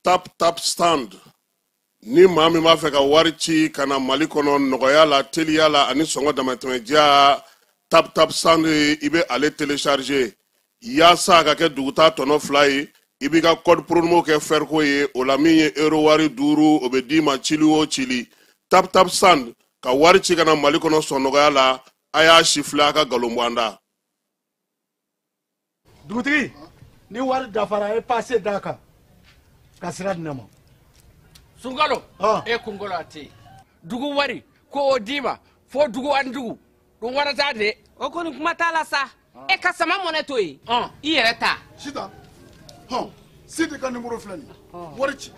Tap Tap Send. Ni maa min b'a fɛ ka wari ci ka na Mali kɔnɔ nɔgɔya la, teliya la ani sɔngɔ damatɛmɛdiya, Tap Tap Send i bɛ ale télécharger yaasa a ka kɛ duguta tɔnɔ 2 ye. I b'i ka code promo kɛ Ferco ye, o la min ye euro wari 5 o bɛ d'i ma cili o cili. Tap Tap Send ka wari ci ka na Mali kɔnɔ sɔn nɔgɔya la, a y'a sifilɛ a ka nkalon bɔ an da. Dugutigi, ni wari dafara e passe d'a kan ka sira di ne ma. Sunkalo, e kunkolo a tɛ yen. Dugu wari ko o d'i ma fo dugu ani dugu dun wara t'a de. O kɔni kuma t'a la sa. E ka sama mɔnɛ to yen. I yɛrɛ ta. Sitan, hɔn, Sidi ka numéro filɛ nin ye. Wari ci.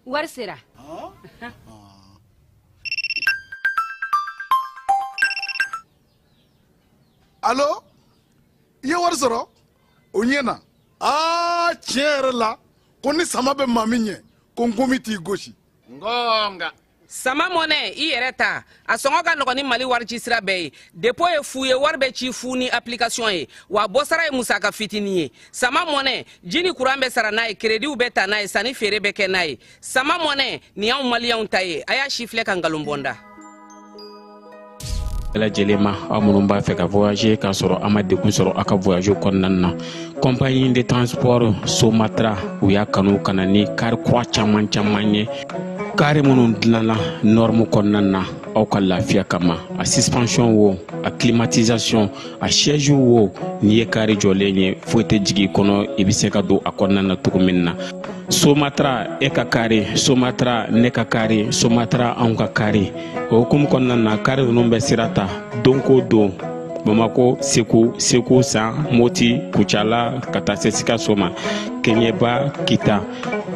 Wari sera. Allo? I ye wari sɔrɔ? O ɲɛna. Aa, tiɲɛ yɛrɛ la, ko ni sama bɛ maa min ɲɛ, ko nkomi t'i gosi. Ngonga. Sama mɔnɛ, i yɛrɛ ta. A sɔngɔ ka nɔgɔn ni Mali wari ci sira bɛɛ ye. Dépôt ye fu ye, wari bɛ ci fu ni application ye. Wa bɔsara ye musaka fitinin ye. Sama mɔnɛ, ji ni courant bɛ sara n'a ye, crédit bɛ ta n'a ye, sanni feere bɛ kɛ n'a ye. Sama mɔnɛ, nin y'anw maliyɛnw ta ye. A y'a sifilɛ ka nkalon bɔ n da. Bɛɛ lajɛlen ma, aw minnu b'a fɛ ka voyager k'a sɔrɔ a ma degun sɔrɔ aw ka voyage kɔnɔna na, compagnie de transport Somatra u y'a kanu ka na ni car kura caman caman ye, car minnu dilanna norme kɔnɔna na aw ka lafiya kama. A suspension wo, a climatisation, a siège wo, n'i ye car jɔlen ye foyi tɛ jigin i kɔnɔ, i bɛ se ka don a kɔnɔna na cogo min na. Somatra e ka kari, Somatra ne ka kari, Somatra anw ka kari. O hukumu kɔnɔna na, kari ninnu bɛ sira ta don ko don, Bamako, Segu, Segu San, Moti, Kucala ka taa se Sikaso ma, Kɛɲɛba, Kita.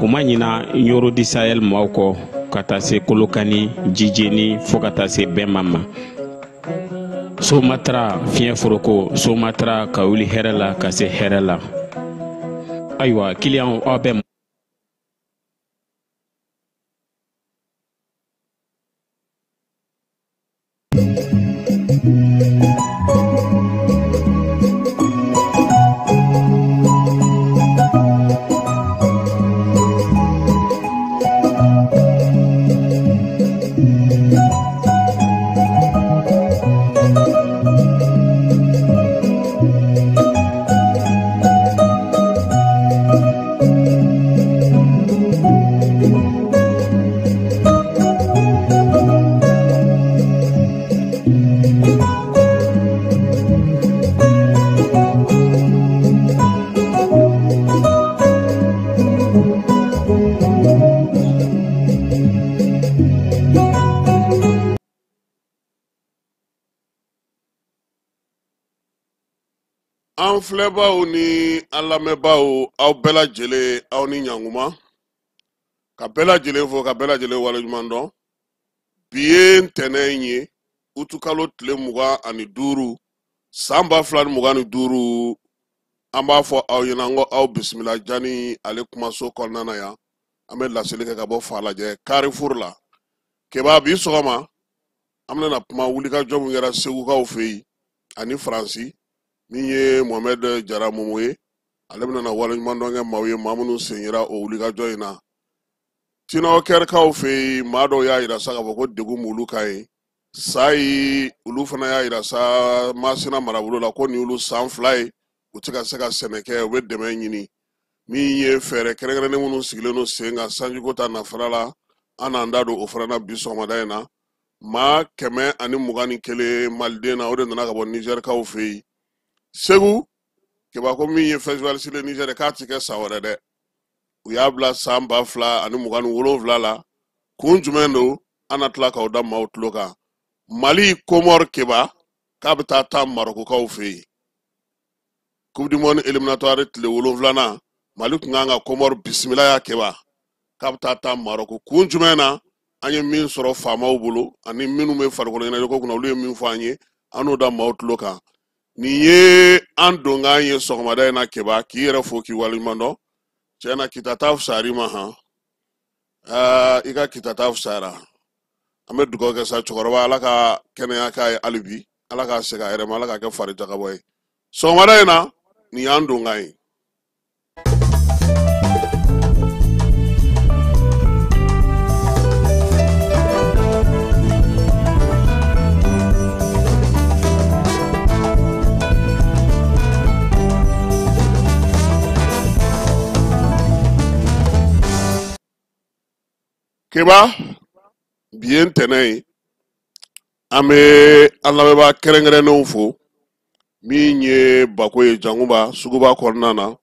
U ma ɲina Ɲoro di Sahel maaw kɔ ka taa se Kolokani, Jijeni fo ka taa se Bɛnma ma. Somatra fiɲɛ foroko, Somatra ka wuli hɛrɛ la ka se hɛrɛ la. Ayiwa, kiliyanw aw bɛ An filɛbaw ni an lamɛnbaw, aw bɛɛ lajɛlen, aw ni ɲankuma. Ka bɛɛ lajɛlen fo, ka bɛɛ lajɛlen waleɲuman dɔn. Bi ye ntɛnɛn ye, utukalo tile 25, san 2025. An b'a fɔ aw ɲɛna n ko aw bisimila Jani ale kumaso kɔnɔna na yan. An bɛ laseli kɛ ka bɔ Falajɛ Carrefour la. Keba, bi sɔgɔma an bɛna kuma wulikajɔ min kɛra Segukaw fɛ yen ani Faransi, min ye Mohamed Jara Momo ye, ale bɛna na waleɲuman dɔn kɛ maaw ye, maa minnu sen yera o wulikajɔ in na. Tinawkɛrikaw fɛ yen, maa dɔw y'a yira sa k'a fɔ ko degun b'olu kan yen. Sayi, olu fana y'a yira sa Masina marabolo la ko nin y'olu san 2 ye, u tɛ ka se ka sɛnɛ kɛ, u bɛ dɛmɛ ɲini. Min ye fɛɛrɛ kɛrɛnkɛrɛnnen minnu sigilen don sen kan sanjiko ta nafara la, an n'an da don o fana na bi sɔgɔmada in na. Maa 121 maliden na, o de nana ka bɔ Nizɛrikaw fɛ yen. Segu, Keba ko min ye festival Sile Niger k'a ti kɛ san wɛrɛ dɛ. U y'a bila san 2027 la. Kun jumɛn don? An na tila k'aw da maaw tulo kan. Mali Komɔri Keba k'a bɛ taa taa Marɔkukaw fɛ yen. Coupe du monde éliminatoire tile 7nan, Mali tun kan ka Komɔri bisimila ya Keba k'a bɛ taa taa Marɔku. Kun jumɛn na? An ye min sɔrɔ faamaw bolo ani minnu bɛ farikolo ɲɛnajɛko kunna, olu ye min fɔ an ye, an n'o da maaw tulo kan. Nin ye an donkan ye sɔgɔmada in na Keba, k'i yɛrɛ fo k'i waleɲuman dɔn. Tiɲɛ na, kita ta fisayar'i ma han. I ka kita ta fisayara. An bɛ dugawu kɛ sa cɛkɔrɔba, Ala ka kɛnɛya k'a ye hali bi, Ala k'a segin a yɛrɛ ma, Ala k'a kɛ fari jagabɔ ye. Sɔgɔmada in na, nin y'an donkan ye. Keba, bi ye ntɛnɛn ye, an bɛ an lamɛnbaa kɛrɛnkɛrɛnnenw fo. Min ye Bako ye Janguba suguba kɔnɔna na,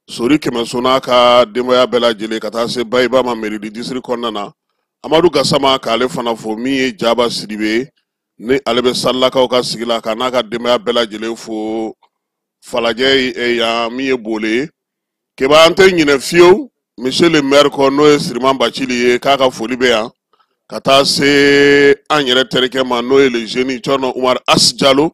Sori Kɛmɛso n'a ka denbaya bɛɛ lajɛlen, ka taa se Bayiba ma Meridi disiri kɔnɔna na. Amadu Gasama k'ale fana fo. Min ye Jaba Sidibe ye, ni ale bɛ Salilakaw ka sigi la, ka n'a ka denbaya bɛɛ lajɛlen fo. Falajɛ yan, min ye Bole ye. Keba, an tɛ ɲinɛ fiyewu monsieur le maire kɔ, n'o ye Siriman Bacili ye, k'a ka foli bɛ yan, ka taa se an yɛrɛ terikɛ ma, n'o ye le jeune Cɔrɔnɔ Umar As Jalo.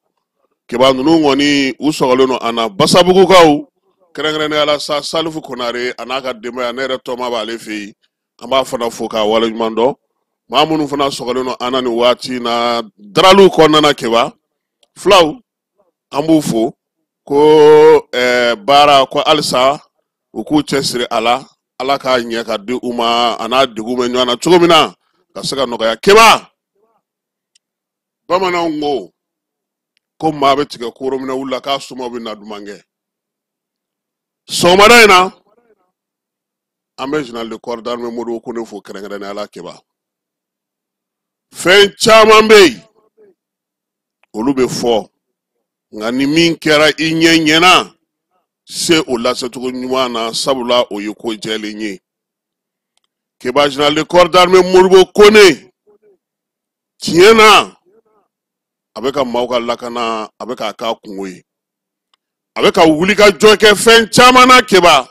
Keba, ninnu kɔni u sɔgɔlen don an na. Basabugukaw kɛrɛnkɛrɛnnenya la sa, Salifu Konare a n'a ka denbaya, ne yɛrɛ tɔma b'ale fɛ yen, an b'a fana fo k'a waleɲuman dɔn. Maa minnu fana sɔgɔlen don an na nin waati in na daraliw kɔnɔna na, Keba, filaw, an b'u fo ko baara ko halisa u k'u cɛsiri a la, Ala k'a ɲɛ ka di u ma, a n'a degun bɛ ɲɔgɔn na cogo min na ka se ka nɔgɔya. Keba, bamananw ko ko maa bɛ tigɛ koro minɛ wuli la k'a somaw bɛ na duman kɛ. Sɔgɔmada in na, an bɛ général de corps d'armée Modibo Kone fo kɛrɛnkɛrɛnnenya la. Keba, fɛn caman bɛ yen, olu bɛ fɔ, nka ni min kɛra i ɲɛ ɲɛna, se o lasecogo ɲuman na, sabula o ye ko jɛlen ye. Keba, général de corps d'armée Modibo Kone, tiɲɛ na, a bɛ ka maaw ka lakana, a bɛ k'a k'a kungo ye, a bɛ ka wulikajɔ kɛ fɛn caman na. Keba,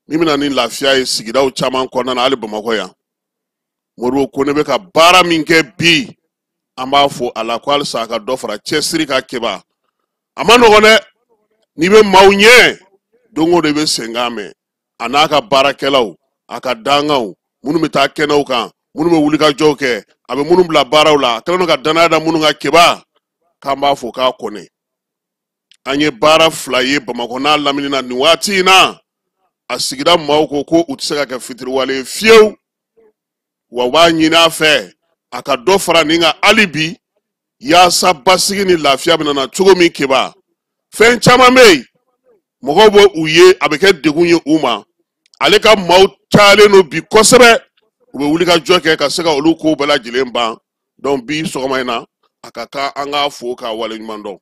min bɛna ni lafiya ye sigidaw caman kɔnɔna na, hali Bamakɔ yan, Modibo Kone bɛ ka baara min kɛ bi, an b'a fo a la ko halisa a ka dɔ fara cɛsiri kan. Keba, a ma nɔgɔn dɛ, n'i bɛ maaw ɲɛ don o don, i bɛ senkan mɛn a n'a ka baarakɛlaw, a ka danganw, minnu bɛ taa kɛnɛw kan, minnu bɛ wulikajɔw kɛ, a bɛ minnu bila baaraw la, a kɛlen don ka danaya da minnu kan. Keba, k'an b'a fo k'a kɔnɛ. An ye baara fila ye Bamakɔ n'a lamini na nin waati in na. A sigida maaw ko ko u tɛ se ka kɛ fitiriwale ye fiyewu, wa u b'a ɲini a fɛ a ka dɔ fara nin kan hali bi, yaasa basigi ni lafiya bɛ na cogo min. Keba, fɛn caman bɛ yen, mɔgɔw bɛ u ye, a bɛ kɛ degun ye u ma. Ale ka maaw cayalen don bi kosɛbɛ, u bɛ wuli ka jɔ kɛ ka se ka olu kow bɛɛ lajɛlen ban. Donc bi sɔgɔma in na, a ka kan an k'a fo k'a waleɲuman dɔn.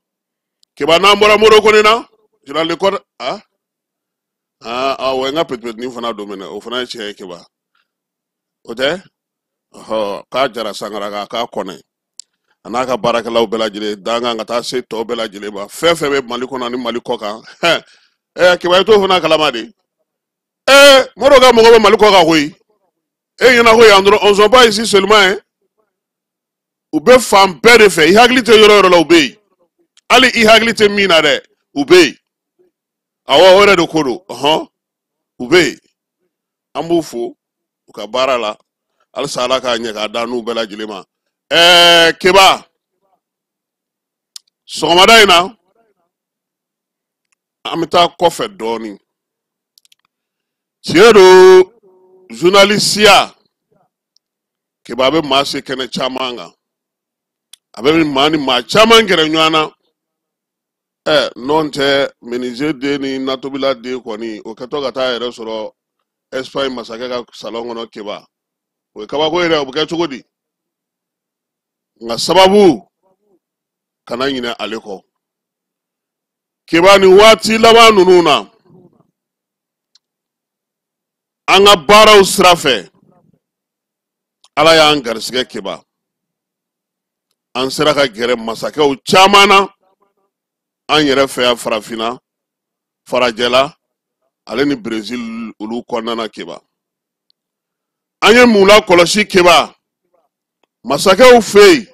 Keba, n'an bɔra Modibo Kone na, général de corps, ah awɔ, n ka petipetinin fana don mɛnɛ, o fana ye tiɲɛ ye. Keba, o tɛ ɔhɔ k'a jara Sankara kan, k'a kɔnɛ a n'a ka baarakɛlaw bɛɛ lajɛlen, dankan ka taa se tɔw bɛɛ lajɛlen ma, fɛn fɛn bɛ Mali kɔnɔ ani Mali kɔ kan. Ɛ Keba, i t'o fana kalama de. Ɛ Modibo ka mɔgɔ bɛ Mali kɔ kan koyi. E ɲɛna ko yan dɔrɔn, on sont pas ici seulement hein. U bɛ fan bɛɛ de fɛ. I hakili tɛ yɔrɔ yɔrɔ la, u bɛ yen. Hali i hakili tɛ min na dɛ, u bɛ yen. Awɔ, o yɛrɛ de ko don. Ɔhɔn, u bɛ yen. An b'u fo u ka baara la halisa, Ala k'a ɲɛ k'a da n'u bɛɛ lajɛlen ma. Keba, sɔgɔmada in na, an bɛ taa kɔfɛ dɔɔnin. Tiɲɛ don, journalisiya, Keba, a bɛ maa se kɛnɛ caman kan, a bɛ maa ni maa caman gɛrɛ ɲɔgɔn na. N'o tɛ, menuisier den ni natobila den kɔni, o kɛtɔ ka taa yɛrɛ sɔrɔ Espagne masakɛ ka salon kɔnɔ, Keba, o ye kabako ye dɛ. O bɛ kɛ cogo di? Nka sababu kana ɲinɛ ale kɔ. Keba, nin waati laban ninnu na, an ka baaraw sira fɛ, Ala y'an garisɛgɛ. Keba, an sera ka gɛrɛ masakɛw caman na an yɛrɛ fɛ yan farafinna, farajɛla, ale ni Brésil, olu kɔnɔna na. Keba, an ye mun lakɔlɔsi? Keba, masakɛw fɛ yen,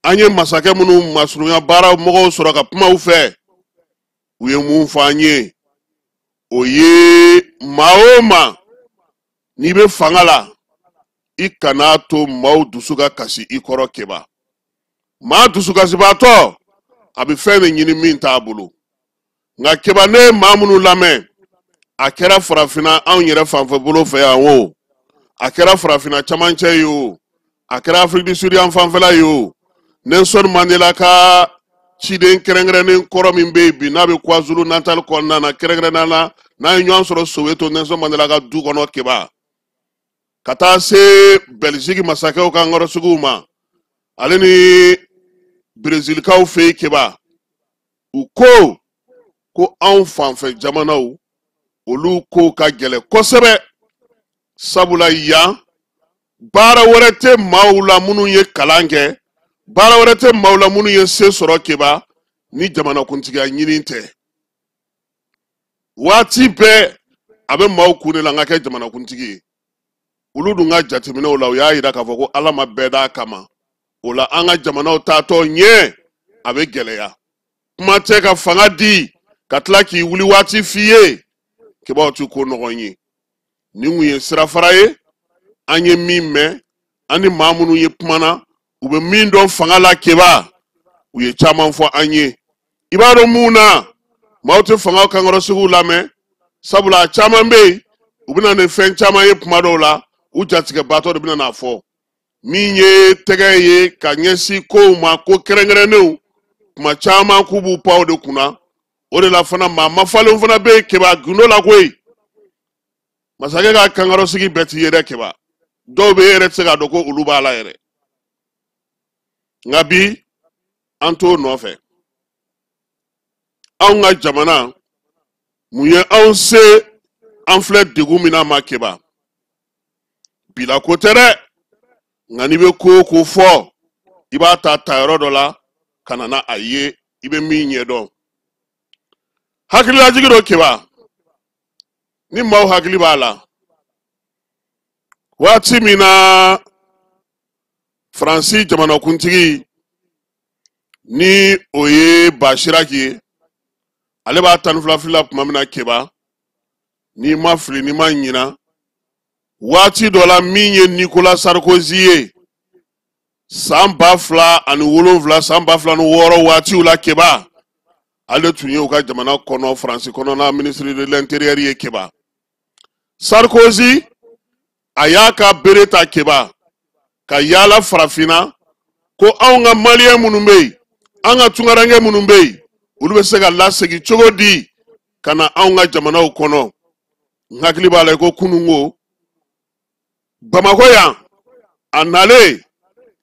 an ye masakɛ minnu masurunya baara mɔgɔw sɔrɔ ka kuma u fɛ, u ye mun fɔ an ye? O ye maa o maa n'i bɛ fanga la, I kan'a to maaw dusu ka kasi i kɔrɔ Keba. Maa dusukasibaatɔ, a bɛ fɛn de ɲini min t'a bolo. Nka Keba, ne ye maa minnu lamɛn, a kɛra farafinna anw yɛrɛ fanfɛ bolo fɛ yan o, a kɛra farafinna camancɛ ye o, a kɛra Afrique du Sud yan fanfɛla ye o, Nelson Mandela ka ciden kɛrɛnkɛrɛnnen kɔrɔ min bɛ yen bi, n'a bɛ KwaZulu Natal kɔnɔna na, kɛrɛnkɛrɛnnenya la n'a ye ɲɔgɔn sɔrɔ Soweto Nelson Mandela ka du kɔnɔ Keba, ka taa se Belgique masakɛw ka nkɔrɔsigiw ma, ale ni Brezilikaw fɛ yen Keba, u ko ko anw fanfɛ jamanaw, olu ko ka gɛlɛn kosɛbɛ, sabula yan baara wɛrɛ tɛ maaw la minnu ye kalan kɛ, baara wɛrɛ tɛ maaw la minnu ye se sɔrɔ Keba, ni jamanakuntigiya ɲini tɛ. Waati bɛɛ a bɛ maaw kun de la n ka kɛ jamanakuntigi ye. Olu dun ka jateminɛw la, u y'a yira k'a fɔ ko Ala ma bɛɛ d'a kama. O la an ka jamanaw taatɔ ɲɛ a bɛ gɛlɛya. Kuma tɛ ka fanga di ka tila k'i wuli waati f'i ye Keba, o ti ko nɔgɔn ye. Nin kun ye sirafara ye an ye min mɛn, an ni maa minnu ye kumana, u bɛ min dɔn fanga la Keba, u ye caman fɔ an ye. I b'a dɔn mun na maaw tɛ fanga kankɔrɔsigiw lamɛn? Sabula a caman bɛ yen, u bɛna ni fɛn caman ye kuma dɔw la, u jatigɛbaatɔ de bɛna n'a fɔ. Min ye tɛgɛ ye ka ɲɛsin kow ma, ko kɛrɛnkɛrɛnnenw, kuma caman k'u b'u pan o de kunna. O de la fana maa mafalenw fana bɛ yen Keba, gundo la koyi. Masakɛ ka kankɔrɔsigi bɛɛ t'i ye dɛ Keba, dɔw bɛ e yɛrɛ tɛ se k'a dɔn ko olu b'a la yɛrɛ. Nka bi an t'o nɔfɛ. Anw ka jamana, mun ye anw se an filɛ degun min na ma Keba? Bila ko tɛ dɛ, nka n'i bɛ ko o ko fɔ, i b'a ta tayɔrɔ dɔ la ka na n'a a ye i bɛ min ɲɛdɔn. Hakililajigi dɔ Keba, ni maaw hakili b'a la, waati min na Faransi jamanakuntigi, ni o ye Basiraki ye, ale b'a 12 fili la tuma min na Keba, n'i ma fili, n'i ma ɲina, waati dɔ la min ye Nicolas Sarkozy ye, san 2007, san 2006 waatiw la Keba, ale tun ye u ka jamana kɔnɔ, Faransi kɔnɔna, ministre de l'Intérieur ye Keba. Sarkozy a y'a ka bere ta Keba, ka yaala farafinna ko anw ka maliyɛn minnu bɛ yen, an ka tunkarankɛ minnu bɛ yen, olu bɛ se ka lasegin cogo di ka na anw ka jamanaw kɔnɔ. N hakili b'a la ko kununko Bamakɔ yan, a nalen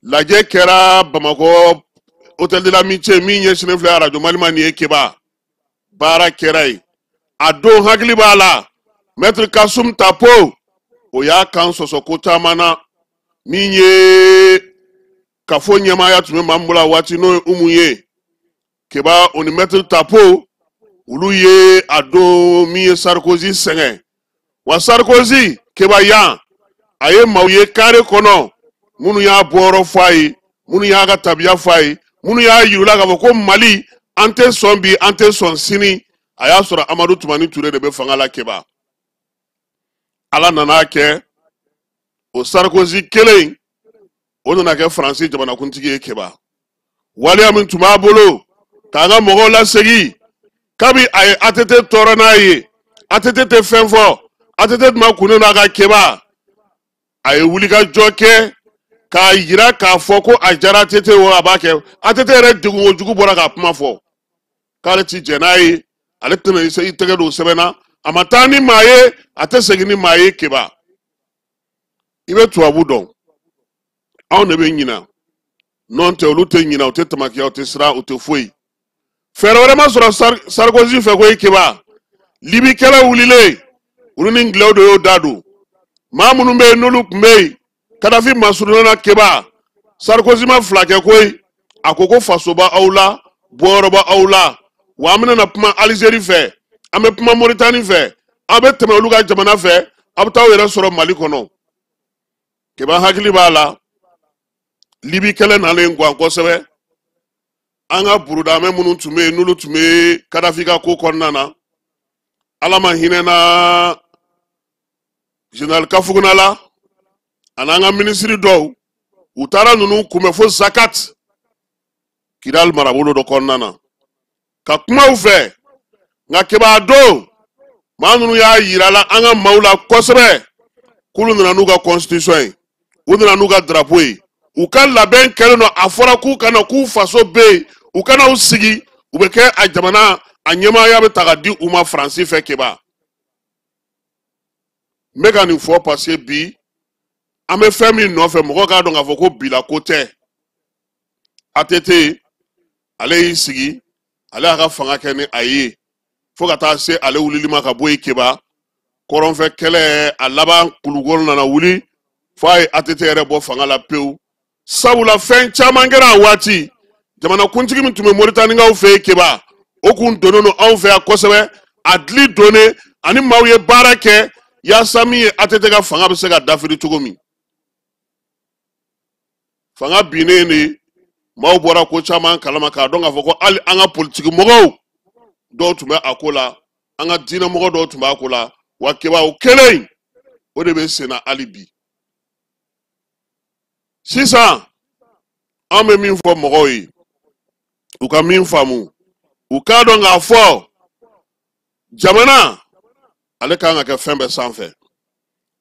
lajɛ kɛra Bamakɔ Hôtel de l'Amitié min ɲɛsinnen filɛ arajo Mali ma nin ye Keba, baara kɛra yen a don. Hakili b'a la, Maître Kassoum Tapo, o y'a kan sɔsɔ ko caman na. Min ye kafo ɲɛmaaya tun bɛ maa min bolo a waati, n'o ye Umu ye Keba, o ni Maître Tapo, olu ye a don min ye Sarkozy sɛgɛn. Wa Sarkozy Keba yan, a ye maaw ye kare kɔnɔ minnu y'a bɔyɔrɔ fɔ a ye, minnu y'a ka tabiya fɔ a ye, minnu y'a yir'u la k'a fɔ ko Mali, an tɛ sɔn bi, an tɛ sɔn sini. A y'a sɔrɔ Amadu Tumani Ture de bɛ fanga la Keba. Ala nana kɛ o Sarkozy kelen o nana kɛ Faransi jamanakuntigi ye Keba. Waleya min tun b'a bolo k'an ka mɔgɔw lasegin, kabi a ye ATT tɔɔrɔ n'a ye, ATT tɛ fɛn fɔ, ATT tun ma kunnen n'a ka Keba, a ye wulikajɔ kɛ k'a yira k'a fɔ ko a diyara ATT o, a b'a kɛ. ATT yɛrɛ degun kojugu bɔra k'a kuma fɔ k'ale ti jɛn n'a ye, ale tɛna i tɛgɛ don sɛbɛn na, a ma taa ni maa ye, a tɛ segin ni maa ye Keba. I bɛ tubabu dɔn, anw de bɛ ɲina, n'o tɛ olu tɛ ɲina, u tɛ tamakiya, u tɛ siran, u tɛ foyi. Fɛɛrɛ wɛrɛ ma sɔrɔ Sarkozy fɛ koyi Keba. Libi kɛlɛ wulilen, olu ni Ngilɛw de y'o da don. Maa minnu bɛ yen, n'olu tun bɛ yen Kadafi masurunna na Keba, Sarkozy ma fila kɛ koyi. A ko ko faso b'aw la, bɔyɔrɔ b'aw la, wa an bɛna na kuma Alizeri fɛ, an bɛ kuma Moritani fɛ, aw bɛ tɛmɛ olu ka jamana fɛ, aw bɛ taa aw yɛrɛ sɔrɔ Mali kɔnɔ. Keba, hakili b'a la, Libi kɛlɛ nalen gan kosɛbɛ, an ka burudamɛ minnu tun bɛ yen, n'olu tun bɛ Kadafi ka ko kɔnɔna na, Ala ma hinɛ na général Kafuguna la. Ani an ka minisiri dɔw, u taara ninnu kunbɛn fo Zakat, Kidali marabolo dɔ kɔnɔna na, ka kuma u fɛ. Nka Keba, a don maa ninnu y'a yira la an ka maaw la kosɛbɛ k'olu nana n'u ka constitution ye, u nana n'u ka drapeau ye, u ka labɛn kɛlen don. A fɔra k'u kana, k'u faso bɛ yen, u kana u sigi, u bɛ kɛ a jamana a ɲɛmaaya bɛ ta ka di u ma Faransi fɛ. Keba, n bɛ ka nin fɔ parce que bi an bɛ fɛn min nɔfɛ, mɔgɔ k'a dɔn k'a fɔ ko bila ko tɛ. ATT, ale y'i sigi, ale y'a ka fanga kɛ ni a ye fo ka taa se ale wulili ma ka bɔ yen. Keba, kɔrɔnfɛ kɛlɛ a laban kulukɔrɔ nana wuli fo a ye ATT yɛrɛ bɔ fanga la pewu, sabula fɛn caman kɛra a waati. Jamanakuntigi min tun bɛ Moritanikaw fɛ yen, Keba, o kun donnen don anw fɛ yan kosɛbɛ. A dili donnen ani maaw ye baara kɛ yaasa min ye ATT ka fanga bɛ se ka dafiri cogo min. Fanga binnen de, maaw bɔra ko caman kalama k'a dɔn k'a fɔ ko hali an ka politiki mɔgɔw dɔw tun bɛ a ko la, an ka diinɛmɔgɔ dɔw tun b'a ko la. Wa Keba, o kelen o de bɛ sen na hali bi. Sisan an bɛ min fɔ mɔgɔw ye, u ka min faamu, u k'a dɔn k'a fɔ jamana ale kan ka kɛ fɛn bɛɛ sanfɛ.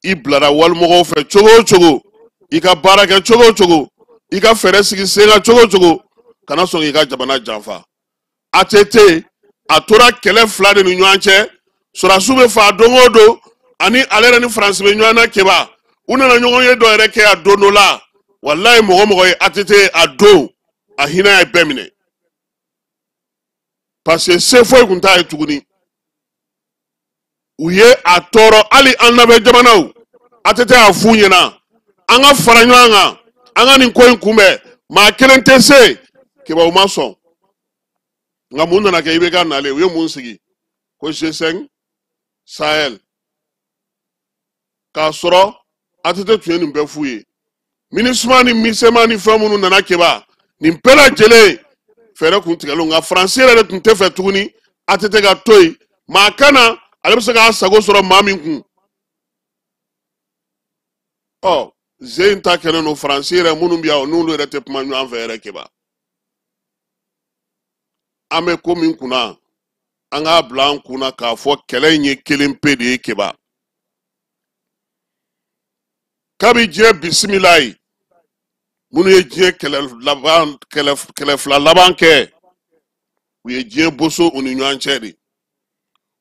I bilara walimɔgɔw fɛ cogo o cogo, i ka baara kɛ cogo o cogo, i ka fɛɛrɛ sigi sen kan cogo o cogo, kana sɔn k'i ka jamana janfa. ATT, a tora kɛlɛ fila de ni ɲɔgɔn cɛ. Sɔrɔdasiw bɛ fa don o don, ani ale yɛrɛ ni Faransi bɛ ɲɔgɔn na. Keba, u nana ɲɔgɔn ye dɔ yɛrɛ kɛ a don dɔ la. Walayi, mɔgɔ mɔgɔ ye ATT a don, a hinɛ ye bɛɛ minɛ, parce que se foyi tun t'a ye tuguni. U ye a tɔɔrɔ. Hali an nafɛ jamanaw, ATT y'a f'u ɲɛna, an ka fara ɲɔgɔn kan, an ka nin ko in kunbɛn, maa kelen tɛ se. Keba, u ma sɔn. Nka mun nana kɛ? IBK nalen, u ye mun sigi? Ko G5 Sahel, k'a sɔrɔ ATT tun ye nin bɛɛ f'u ye. MINUSMA ni MISEMA ni fɛn minnu nana, Keba, nin bɛɛ lajɛlen fɛɛrɛ kun tigɛlen. Nka Faransi yɛrɛ de tun tɛ fɛ tuguni ATT ka to yen, maa kana ale bɛ se k'a sago sɔrɔ maa min kun. Ɔ ze in ta kɛlen don. Faransi yɛrɛ minnu bɛ yan, n'olu yɛrɛ tɛ kuma ɲɔgɔn fɛ yɛrɛ. Keba, an bɛ ko min kunna, an k'a bila an kunna k'a fɔ kɛlɛ in ye kelen pe de ye. Keba, kabi diɲɛ bisimila ye, minnu ye diɲɛ kɛlɛ laban, kɛlɛ fila laban kɛ, u ye diɲɛ boso u ni ɲɔgɔn cɛ de.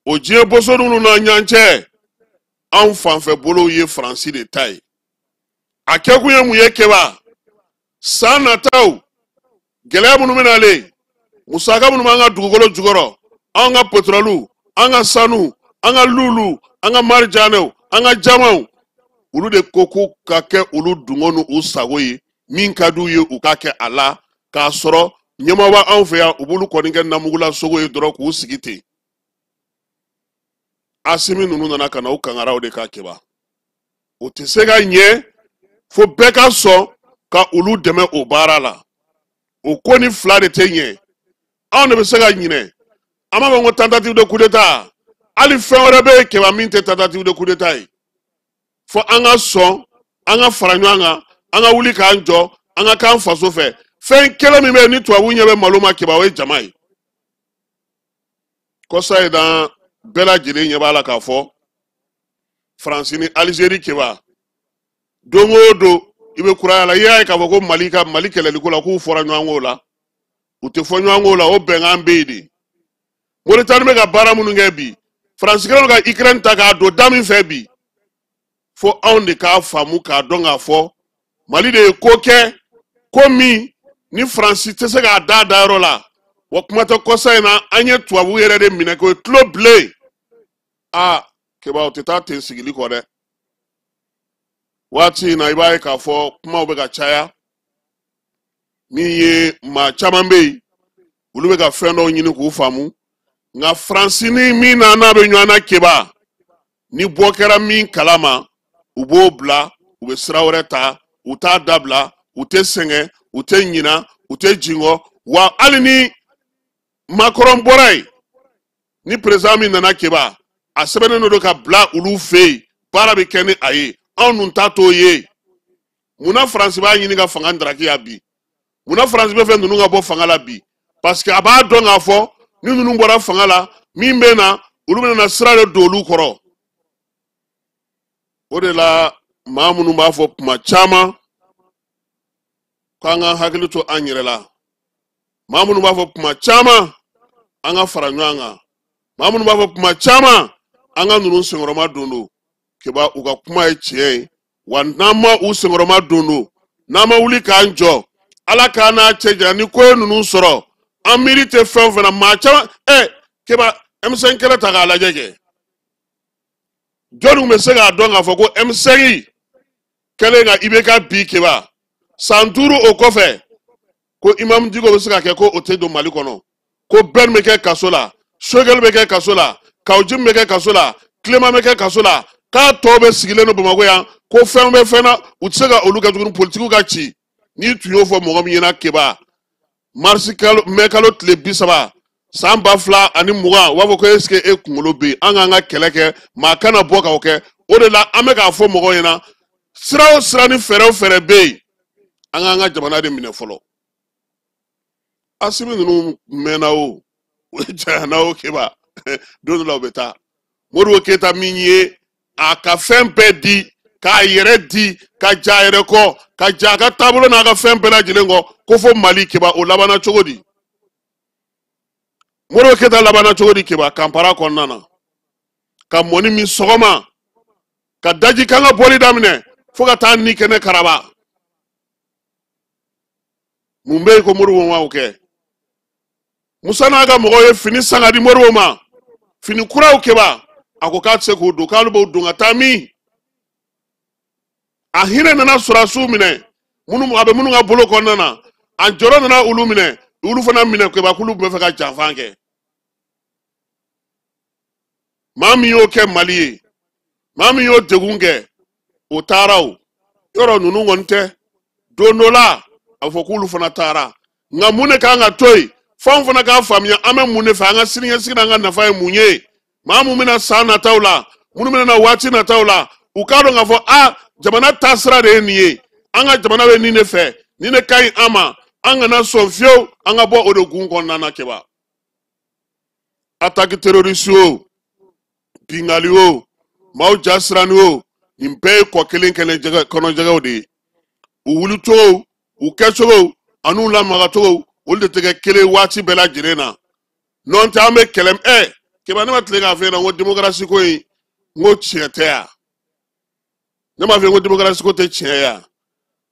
O diɲɛ boso ninnu na ɲɔgɔn cɛ, anw fanfɛ bolow ye Faransi de ta ye. A kɛkun ye mun ye? Keba, san nataw gɛlɛya minnu bɛ nalen, musaka minnu b'an ka dugukolo jukɔrɔ, an ka petrɔliw, an ka sanu, an ka lulu, an ka marijanɛw, an ka jamaw, olu de ko k'u ka kɛ olu dungo ni u sago ye. Min ka d'u ye, u ka kɛ a la, k'a sɔrɔ ɲɛmaa b'anw fɛ yan, u b'olu kɔni kɛ namugula sogo ye dɔrɔn k'u sigi ten. Asimi ninnu nana ka na u kangaraw de ka. Keba, o tɛ se ka ɲɛ fo bɛɛ ka sɔn ka olu dɛmɛ o baara la. O ko ni fila de tɛ ɲɛ. Anw de bɛ se ka ɲinɛ. An b'a fɔ ko tentative de coup d'état, hali fɛn wɛrɛ bɛ yen, Keba, min tɛ tentative de coup d'état ye. Fo an ka sɔn, an ka fara ɲɔgɔn kan, an ka wuli k'an jɔ, an ka k'an faso fɛ. Fɛn kelen min bɛ yen ni tubabu ɲɛ bɛ malo ma, Keba, o ye jama ye. Kɔsa in na, bɛɛ lajɛlen ɲɛ b'a la k'a fɔ Faransi ni Alizeri, Keba, don o don i bɛ kuraya la. I y'a ye k'a fɔ ko Mali ka Mali kɛlɛliko la, k'u fɔra ɲɔgɔn kɔ o la. U tɛ fɔ ɲɔgɔn kɔ o la, o bɛnkan bɛ yen de. Moritani bɛ ka baara minnu kɛ bi, Faransi kɛlen don ka Ukraine ta k'a don da min fɛ bi, fo anw de k'a faamu k'a dɔn k'a fɔ Mali de ye ko kɛ, ko min ni Faransi tɛ se k'a da dayɔrɔ la. Wa kuma tɛ, kɔsa in na an ye tubabu yɛrɛ de minɛ k'o ye tulo bilen. Aa Keba, o tɛ taa ten sigili kɔ dɛ. Waati in na, i b'a ye k'a fɔ kumaw bɛ ka caya. Min ye maa caman bɛ yen, olu bɛ ka fɛn dɔw ɲini k'u faamu. Nka Faransi ni min na n'a bɛ ɲɔgɔn na, Keba, ni bɔ kɛra min kalama, u b'o bila, u bɛ sira wɛrɛ ta. U t'a dabila, u tɛ sɛgɛn, u tɛ ɲina, u tɛ jingɔ. Wa hali ni Macron bɔra yen, ni président min nana, Keba, a sɛbɛnnen don ka bila olu fɛ yen, baara bɛ kɛ ni a ye. Anw dun ta t'o ye. Munna Faransi b'a ɲini ka fanga ndaraki ya bi? Munna Faransi bɛ fɛ ninnu ka bɔ fanga la bi? Parce que a b'a dɔn k'a fɔ ni ninnu bɔra fanga la, min bɛ na, olu bɛna na sira de don olu kɔrɔ. O de la maa minnu b'a fɔ kuma caman k'an ka hakili to an yɛrɛ la, maa minnu b'a fɔ kuma caman an ka fara ɲɔgɔn kan, maa minnu b'a fɔ kuma caman an ka ninnu senkɔrɔma don don, Keba, u ka kuma ye tiɲɛ ye. Wa n'an ma u senkɔrɔma don don, n'an ma wuli k'an jɔ, Ala k'an n'a cɛ janya, ni ko ye ninnu sɔrɔ, an miiri tɛ fɛn o fɛn na. Maa caman, Keba, M5 kɛlɛ ta k'a lajɛ kɛ, jɔnni bɛ se k'a dɔn k'a fɔ ko M5 kɛlen ka IBK bi, Keba, san 5 o kɔfɛ, ko Imam Dicko bɛ se ka kɛ ko o tɛ don Mali kɔnɔ, ko Ben bɛ kɛ kaso la, Choguel bɛ kɛ kaso la, Kaou Djim bɛ kɛ kaso la, Clément bɛ kɛ kaso la, k'a tɔ bɛ sigilen don Bamakɔ yan, ko fɛn bɛ fɛn na, u tɛ se ka olu kɛ tuguni, politikiw ka ci. N'i tun y'o fɔ mɔgɔ min ɲɛna, Keba, marisi kalo, mɛ kalo tile 30 san 2020, u b'a fɔ ko est ce que e kunkolo bɛ yen? An k'an ka kɛlɛ kɛ, maa kana bɔ k'o kɛ. O de la an bɛ k'a fɔ mɔgɔw ɲɛna, sira o sira ni fɛɛrɛ o fɛɛrɛ bɛ yen, an k'an ka jamana de minɛ fɔlɔ. Asimi ninnu mɛnna o, o janyana o, Keba, don dɔ la u bɛ taa. Modibo Keyita min ye a ka fɛn bɛɛ di, k'a yɛrɛ di, ka ja a yɛrɛ kɔ, ka ja a ka taabolo n'a ka fɛn bɛɛ lajɛlen kɔ, ko fo Mali, Keba, o labanna cogo di? Modibo Keyita labanna cogo di, Keba, Kampala kɔnɔna na, ka mɔni min sɔgɔma, ka daji kan ka bɔli daminɛ fo ka taa ni kɛnɛ karaba. Mun bɛ yen ko Modibo ma o kɛ? Musa n'a ka mɔgɔw ye fini san ka di Modibo ma, fini kuraw, Keba, a ko k'a tɛ se k'o don, k'ale b'o don ka taa min? A hinɛ nana sɔrɔdasiw minɛ, minnu a bɛ minnu ka bolo kɔnɔna na, a jɔrɔ nana olu minɛ, olu fana minɛ, Keba, k'olu tun bɛ fɛ ka janfan kɛ. Maa min y'o kɛ Mali ye, maa min y'o degun kɛ, o taara o yɔrɔ ninnu kɔni tɛ. Don dɔ la a bɛ fɔ k'olu fana taara. Nka mun de kan ka to yen? F'anw fana k'a faamuya an bɛ mun de fɛ, an ka siniɲɛsigi n'an ka nafa ye mun ye. Maa mun bɛna san nataw la, minnu bɛna na waati nataw la, u k'a dɔn k'a fɔ a jamana taasira de ye nin ye, an ka jamana bɛ nin de fɛ, nin de ka ɲi an ma, an kana sɔn fiyewu an ka bɔ o de gun kɔnɔna na. Keba, attaque terroriste o, bingali o, maaw ja siranni o, nin bɛɛ ye kɔ kelen kɛnɛ jɛgɛ kɔnɔjɛgɛw de ye. U wulicogo, u kɛcogo an'u lamagacogo, olu de tɛ kɛ kelen waati bɛɛ lajɛlen na. N'o tɛ, an bɛ kɛlɛ. Keba, ne ma tile k'a f'i ɲɛna ko démocratie ko in, n ko tiɲɛ tɛ yan? Ne m'a f'i ye ko démocratie ko tɛ tiɲɛ ye yan?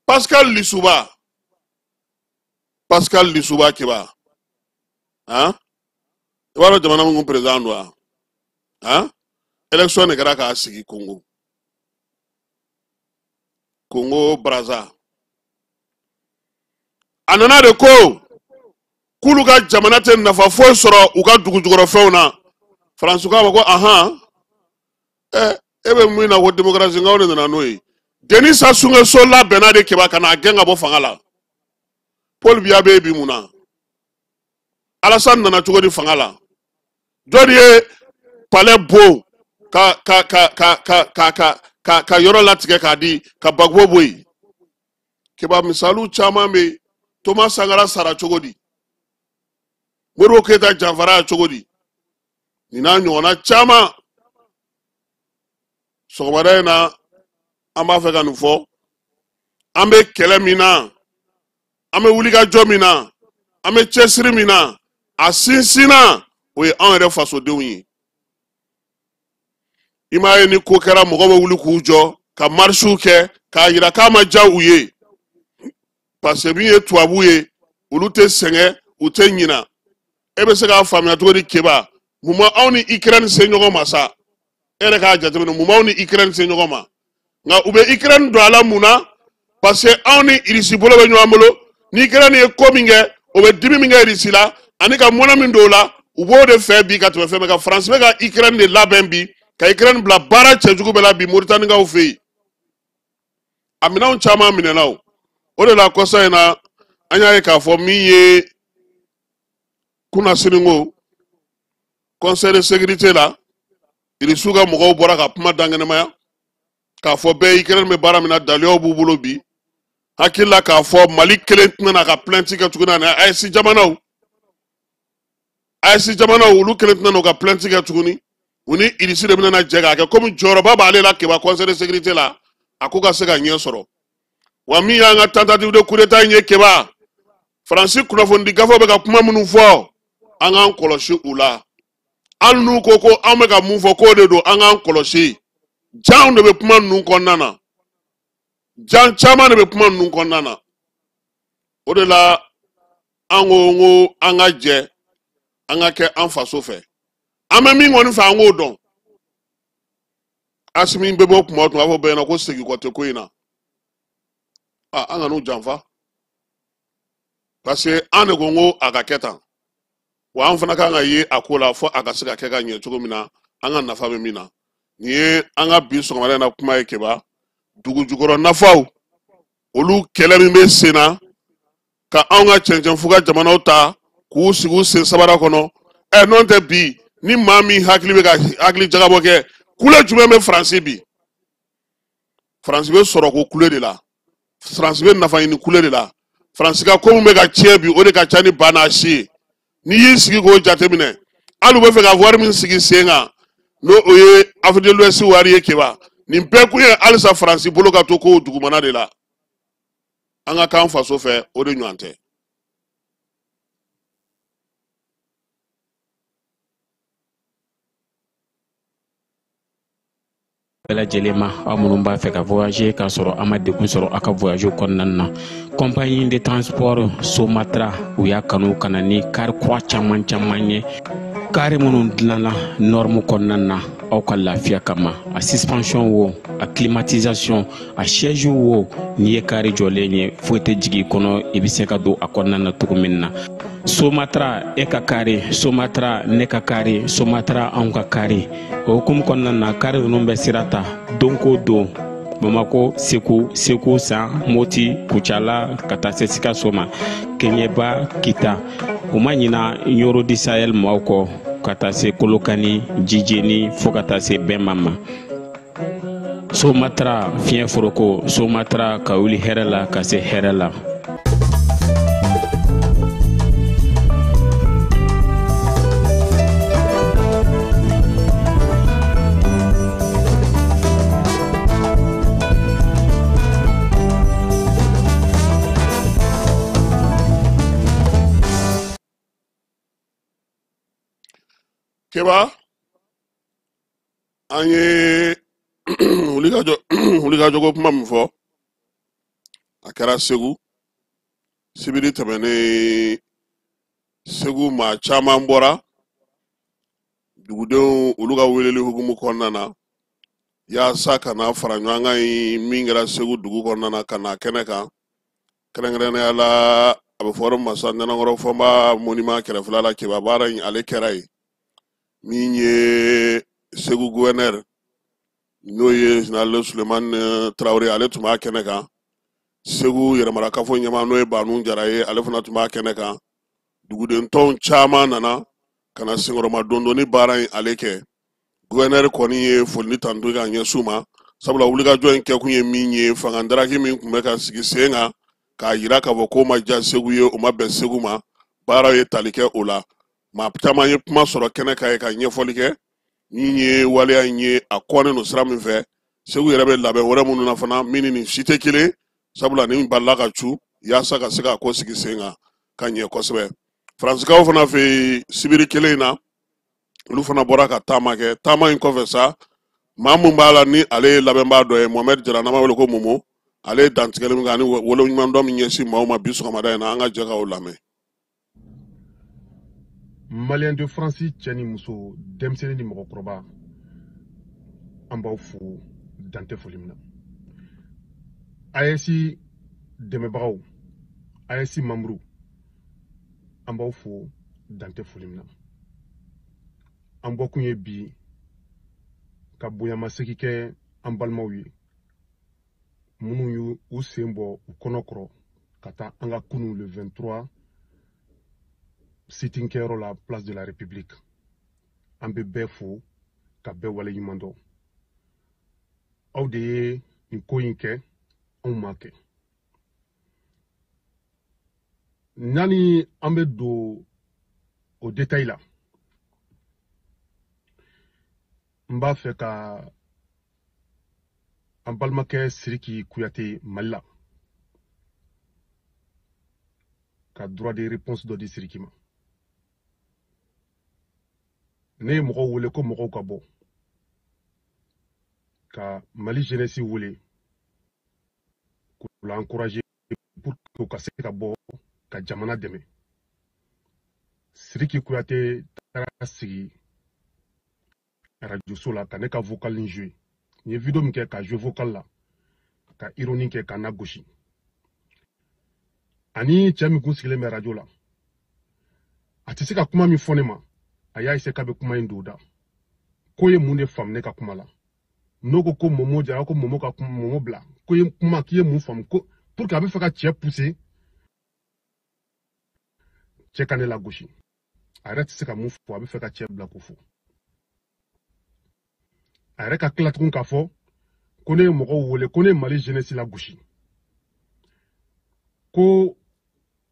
Pascal Lissouba, Pascal Lissouba, Keba, han, i b'a dɔn jamana min kun président don wa? Han, élection de kɛra k'a sigi Congo, Congo Brazza. A nana de ko k'olu ka jamana tɛ nafa foyi sɔrɔ u ka dugu jukɔrɔfɛnw na. Faransi k'a ma ko ahan, e bɛ mun na ko démocratie? Nkaw de nana n'o ye. Denis Sassou Nguesso labɛnna de, Keba, ka n'a gɛn ka bɔ fanga la. Paul Biya bɛ yen bi mun na? Alassane nana cogo di fanga la? Jɔn ye palais bon ka ka ka ka ka ka ka ka ka yɔrɔ latigɛ k'a di ka Gbagbo bɔ yen? Keba, misaliw caman bɛ yen. Thomas Sankara sara cogo di? Modibo Keyita janfara cogo di? Nin n'a ɲɔgɔnna caman. Sɔgɔmada in na, an b'a fɛ ka nin fɔ: an bɛ kɛlɛ min na, an bɛ wulikajɔ min na, an bɛ cɛsiri min na, a sinsinna o ye anw yɛrɛ fasodenw ye. I m'a ye, ni ko kɛra, mɔgɔ bɛ wuli k'u jɔ ka marisiw kɛ k'a yira k'a ma diya u ye, parce que min ye tubabu ye, olu tɛ sɛgɛn, u tɛ ɲina. E bɛ se k'a faamuya cogo di, Keba, mun ma anw ni Ukraine se ɲɔgɔn ma sa? E yɛrɛ k'a jateminɛ, mun b'anw ni Ukraine se ɲɔgɔn ma? Nka u bɛ Ukraine don a la mun na? Parce que anw ni Irisi bolo bɛ ɲɔgɔn bolo. Ni Ukraine ye ko min kɛ, o bɛ dimi min kɛ Irisi la ani ka mɔnɛ min don o la, u b'o de fɛ bi ka tɛmɛ fɛn bɛɛ kan. Faransi bɛ ka Ukraine de labɛn bi, ka Ukraine bila baara cɛjugu bɛɛ la bi Moritanikaw fɛ yen. A minɛnw caman minɛna o. O de la kɔsa in na, an y'a ye k'a fɔ min ye kunnasiniko conseil de sécurité la, Irisiw ka mɔgɔw bɔra ka kuma dankɛnɛmaya k'a fɔ bɛɛ Ukraine bɛ baara min na, daliyaw b'u bolo bi. Hakili la k'a fɔ Mali kelen tɛna n'a ka plainte kɛ tuguni ani AES jamanaw. AES jamanaw olu kelen tɛna n'u ka plainte kɛ tuguni. U ni Irisi de bɛna jɛ k'a kɛ komi jɔyɔrɔba b'ale la Keba conseil de sécurité la, a ko ka se ka ɲɛ sɔrɔ. Wa min y'an ka tentative de coup d'état in ye Keba, Faransi kunnafonidi gafew bɛ ka kuma minnu fɔ, an k'an kɔlɔsi u la. Hali n'u ko ko an bɛ ka mun fɔ k'o de don, an k'an kɔlɔsi. Janw de bɛ kuma ninnu kɔnɔna na. Jan caman de bɛ kuma ninnu kɔnɔna na. O de la an ko n ko an ka jɛ, an ka kɛ an faso fɛ. An bɛ min kɔni fɛ, an k'o dɔn. Asimi bɛ bɔ kuma o kuma, a b'a fɔ bɛɛ ɲɛna ko segin kɔ tɛ ko in na. An kan'u janfa. Parce que an de ko n ko a ka kɛ tan. Wa an fana kan ka ye a ko la fo a ka se ka kɛ ka ɲɛ cogo min na, an ka nafa bɛ min na. Nin ye an ka bi sɔgɔmada in na kuma ye Keba. Dugu jukɔrɔ nafaw, olu kɛlɛ min bɛ sen na, ka anw ka cɛncɛnfuga jamanaw ta k'u sigi u sen sabara kɔnɔ. N'o tɛ bi, ni maa min hakili bɛ ka hakili jagabɔ kɛ, kule jumɛn bɛ Faransi bi? Faransi bɛ sɔrɔ ko kule de la. Faransi bɛ nafa ɲini kule de la. Faransi ka ko min bɛ ka tiɲɛ bi, o de ka ca ni ba n'a si ye. N'i y'i sigi k'o jateminɛ, hali u bɛ fɛ ka wari min sigi sen kan, n'o o ye Afrique de l'Ouest wari ye Keba. Nin bɛɛ kun ye halisa Faransi bolo ka to kow dugumana de la. An ka k'an faso fɛ, o de ɲɔgɔn tɛ. Bɛɛ lajɛlen ma, aw minnu b'a fɛ ka voyager k'a sɔrɔ a ma degun sɔrɔ aw ka voyage kɔnɔna na, compagnie de transport Somatra u y'a kanu ka na ni car kura caman caman ye, car minnu dilanna norme kɔnɔna na aw ka lafiya kama. A suspension wo, a climatisation, a siège wo, n'i ye car jɔlen ye foyi tɛ jigin i kɔnɔ, i bɛ se ka don a kɔnɔna na cogo min na. Somatra e ka kari, Somatra ne ka kari, Somatra anw ka kari. O hukumu kɔnɔna na, kari ninnu bɛ sira ta don ko don, Bamako, Segu, Segu San, Moti, Kucala ka taa se Sikaso ma, Keɲeba, Kita. U ma ɲina Ɲoro di Sahel maaw kɔ ka taa se Kolokani, Jijeni fo ka taa se Bɛnba ma. Somatra fiɲɛ foroko, Somatra ka wuli hɛrɛ la ka se hɛrɛ la. Keba, an ye wulikajɔko kuma min fɔ, a kɛra Segu sibiri tɛmɛnen. Segu maa caman bɔra dugudenw olu ka weleli hukumu kɔnɔna na yaasa ka na fara ɲɔgɔn kan in min kɛra Segu dugu kɔnɔna na ka na kɛnɛ kan, kɛrɛnkɛrɛnnenya la a bɛ fɔ yɔrɔ min ma sa Nɛnɛkɔrɔ Fɔnba monument kɛrɛfɛla la. Keba, baara in ale kɛra yen. Min ye Segu gouverneur, n'o ye général Sulemani Tarawele, ale tun b'a kɛnɛ kan. Segu yɛrɛmarakafo ɲɛmaa, n'o ye Banu Jara ye, ale fana tun b'a kɛnɛ kan. Duguden tɔnw caman nana ka na senkɔrɔma dondonni baara in ale kɛ. Gouverneur kɔni ye foli ni tanto k'a ɲɛsin u ma, sabula wulikajɔ in kɛkun ye min ye, fanga daraki min tun bɛ ka sigi sen kan k'a yira k'a fɔ k'o ma diya Segu ye, o ma bɛn Segu ma, baara ye tali kɛ o la. Maa caman ye kuma sɔrɔ kɛnɛ kan ye ka ɲɛfɔli kɛ. Min ye waleya in ye, a kɔnnen don sira min fɛ, Segu yɛrɛ bɛ labɛn wɛrɛ minnu na fana min ni nin si tɛ kelen, sabula nin balila ka cu yaasa ka se k'a ko sigi sen kan ka ɲɛ kosɛbɛ. Faransikaw fana fɛ yen, sibiri kelen in na, olu fana bɔra ka taama kɛ. Taama in kɔfɛ sa, maa mun b'a la ni ale ye labɛnbaa dɔ ye, Mohamed Jara, n'an b'a wele ko Momo, ale ye dantigɛli min kɛ ani waleɲumandɔn min ɲɛsin maaw ma bi sɔgɔmada in na, an ka jɛ k'o lamɛn. Malien de France cɛ ni muso, denmisɛnnin ni mɔgɔkɔrɔba, an b'aw fo dan tɛ foli min na. AES dɛmɛbagaw, AES membre, an b'aw fo dan tɛ foli min na. An bɔkun ye bi ka bonyamasegin kɛ an balimaw ye minnu y'u u sen bɔ u kɔnɔ kɔrɔ ka taa an ka kunun le 23 sit-in kɛyɔrɔ la, place de la République. An bɛ bɛɛ fo ka bɛɛ waleɲuman dɔn. Aw de ye nin ko in kɛ, anw m'a kɛ. Nani an bɛ don o détail la, n b'a fɛ ka an balimakɛ Sidiki Kuyate Mali la ka droit de réponse dɔ di Sidiki ma. Ne ye mɔgɔw wele ko mɔgɔw ka bɔ ka Mali jeunesse wele k'u l'encourager pour que u ka se ka bɔ ka jamana dɛmɛ. Sidiki Kuyate taara sigi radio so la ka ne ka vocal in jouer. N ye vidéo min kɛ ka jouer vocal la ka ironie kɛ ka na gosi. Ani cɛ min kun sigilen bɛ radio la, a tɛ se ka kuma min fɔ ne ma, a y'a essayer k'a bɛ kuma in don da. Ko ye mun de faamu ne ka kuma la? N'o ko ko Momo Jara ko Momo ka kuma Momo bila, ko ye kuma k'i ye mun faamu ko pour que a bɛ fɛ ka cɛ pousser cɛ ka ne lagosi. A yɛrɛ tɛ se ka mun fɔ, a bɛ fɛ ka cɛ bila k'o fɔ. A yɛrɛ ka tila tugun k'a fɔ ko ne ye mɔgɔw wele ko ne ye Mali jeunesse lagosi, ko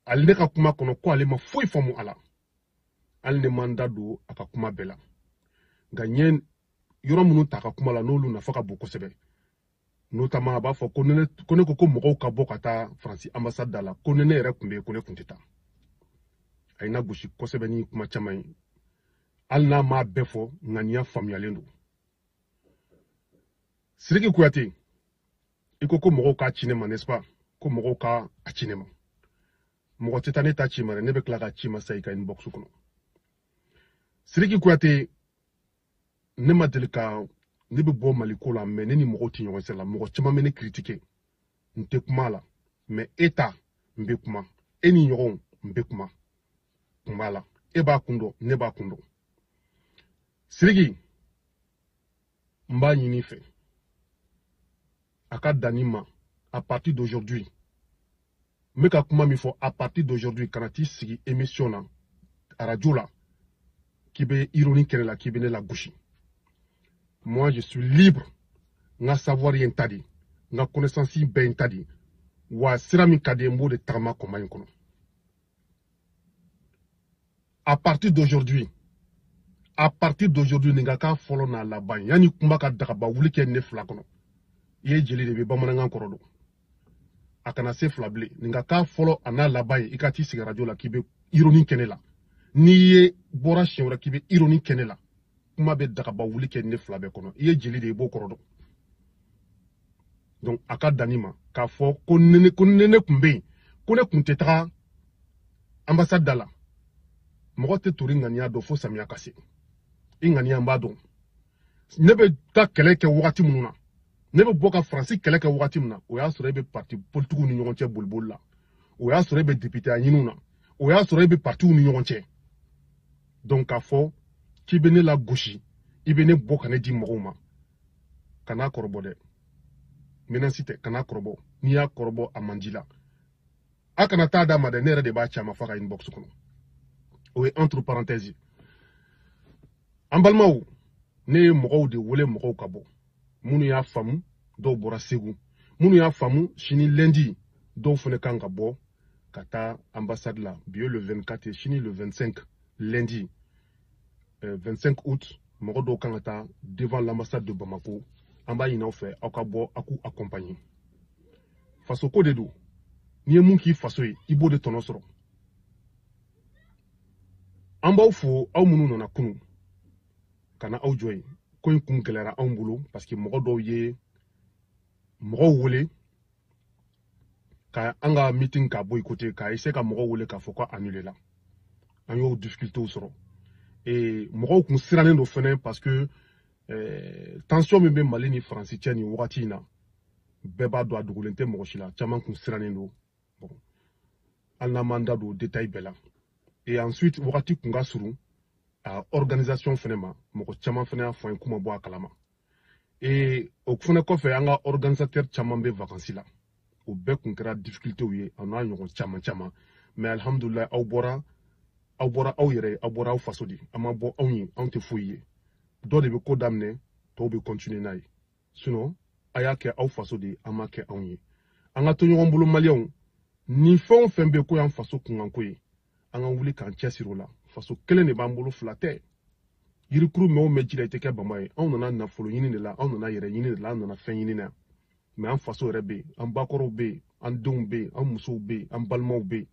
ale ne ka kuma kɔnɔ ko ale ma foyi faamu a la. Hali ne ma n da don a ka kuma bɛɛ la, nka n ye yɔrɔ minnu ta a ka kuma la n'olu nafa ka bon kosɛbɛ. Notamment a b'a fɔ ko ne ko ko mɔgɔw ka bɔ ka taa Faransi ambassade da la, ko ne yɛrɛ tun bɛ yen ko ne tun tɛ taa. A ye n lagosi kosɛbɛ ni kuma caman ye, hali n'a m'a bɛɛ fɔ, ŋaniya faamuyalen don. Sidiki Kuyate, i ko ko mɔgɔw k'a ci ne ma, n'est-ce pas? Ko mɔgɔw k'a ci ne ma. Mɔgɔ tɛ taa ne ta ci ma dɛ, ne bɛ tila k'a ci ma sa i ka inbox kɔnɔ. Sidiki Kuyate, ne ma deli ka ne bɛ bɔ Mali ko la, mais ne ni mɔgɔw tɛ ɲɔgɔn sira la. Mɔgɔ caman bɛ ne critiquer, n tɛ kuma la, mais e ta n bɛ kuma, e ni ɲɔgɔnw n bɛ kuma, kun b'a la, e b'a kun dɔn, ne b'a kun dɔn. Sidiki, n b'a ɲini i fɛ a ka dan nin ma. À partir d'aujourd'hui, n bɛ ka kuma min fɔ, à partir d'aujourd'hui, kana t'i sigi émission na radio la k'i bɛ ironie kɛ ne la, k'i bɛ ne lagosi. Moi, je suis libre. N ka savoir ye n ta de, n ka connaissance bɛɛ ye n ta de, wa sira min ka di n ye, n b'o de tagama kɔma in kɔnɔ. À partir d'aujourd'hui, à partir d'aujourd'hui, nin ka k'a fɔlɔ n'a laban. Yanni kuma ka dagaba wuli kɛ ne fila kɔnɔ, i ye jeli de bɛ bamanankan kɔrɔ dɔn, a kana se fila bilen. Nin ka k'a fɔlɔ a n'a laban ye. I ka t'i sigi radio la k'i bɛ ironie kɛ ne la, n'i ye bɔra siɲɛ wɛrɛ k'i bɛ ironie kɛ ne la, kuma bɛ dagaba wuli kɛ ne fila bɛɛ kɔnɔ. I ye jeli de ye, i b'o kɔrɔ dɔn. Donc a ka dan nin ma k'a fɔ ko ne ko ne tun bɛ yen, ko ne tun tɛ taga ambassade da la. Mɔgɔ tɛ tori ŋaniya dɔn fo samiya ka se. I ŋaniya n b'a dɔn. Ne bɛ taa kɛlɛ kɛ wagati minnu na, ne bɛ bɔ ka Faransi kɛlɛ kɛ wagati min na, o y'a sɔrɔ e bɛ parti politikiw ni ɲɔgɔn cɛ boliboli la, o y'a sɔrɔ e bɛ député ɲiniw na, o y'a sɔrɔ e bɛ partiw ni ɲɔgɔn cɛ. Donc k'a fɔ k'i bɛ ne lagosi, i bɛ ne bɔ ka ne di mɔgɔw ma, kan'a kɔrɔbɔ dɛ, menace tɛ, kan'a kɔrɔbɔ. N'i y'a kɔrɔbɔ a man di la, a kana taa d'a ma dɛ, ne yɛrɛ de b'a ci a ma f'a ka inbox kɔnɔ. O ye entre parenthèses. An balimaw, ne ye mɔgɔw de wele mɔgɔw ka bɔ, minnu y'a faamu, dɔw bɔra Segu, minnu y'a faamu sini lundi, dɔw fana kan ka bɔ ka taa ambassade la. Bi ye le 24 ye, sini le 25 lundi, 25 août, mɔgɔ dɔw kan ka taa devant l'ambassade de Bamako. An b'a ɲini aw fɛ, aw ka bɔ, aw k'u accompagner. Faso ko de don, n'i ye mun k'i faso ye, i b'o de tɔnɔ sɔrɔ. An b'aw fo, aw minnu nana kunun ka na aw jɔ yen. Ko in kun gɛlɛyara anw bolo parce que mɔgɔ dɔw ye mɔgɔw wele ka an ka meeting ka boycotter, ka essayer ka mɔgɔw wele k'a fɔ ko annulé la. An y'o difficultés sɔrɔ. Et mɔgɔw kun sirannen don fɛnɛ parce que tension min bɛ Mali ni Faransi cɛ nin wagati in na, bɛɛ b'a dɔn, a dogolen tɛ mɔgɔ si la, caman kun sirannen don. Bon, hali n'an m'an da don détail bɛɛ la. Et ensuite, wagati kun ka surun a organisation fɛnɛ ma, mɔgɔ caman fɛnɛ y'a fɔ an ye k'u ma bɔ a kalama. Et o fɛnɛ kɔfɛ, an ka organisateur caman bɛ vacances la, o bɛɛ kun kɛra difficultés ye, a n'a ɲɔgɔn caman caman. Mais alhamdulilayi, aw bɔra, aw bɔra aw yɛrɛ ye, aw bɔra aw faso de, an ma bɔ anw ye, anw tɛ foyi ye. Dɔ de bɛ ko daminɛ, tɔw bɛ continuer n'a ye. Sinon a y'a kɛ aw faso de ye, an m'a kɛ anw ye. An ka to ɲɔgɔn bolo, maliyɛnw. Ni fɛn o fɛn bɛ ko y'an faso kunkanko ye, an ka wuli k'an cɛsiri o la. Faso kelen de b'an bolo, fila tɛ. Yirikuru mɛn o mɛn ji la, i tɛ kɛ bama ye. Anw nana nafolo ɲini de la, anw nana yɛrɛ ɲini de la, an nana fɛn ɲini na. Mais an faso yɛrɛ bɛ yen, an bakɔrɔw bɛ yen, an denw bɛ yen, an musow bɛ yen, an balimaw bɛ yen,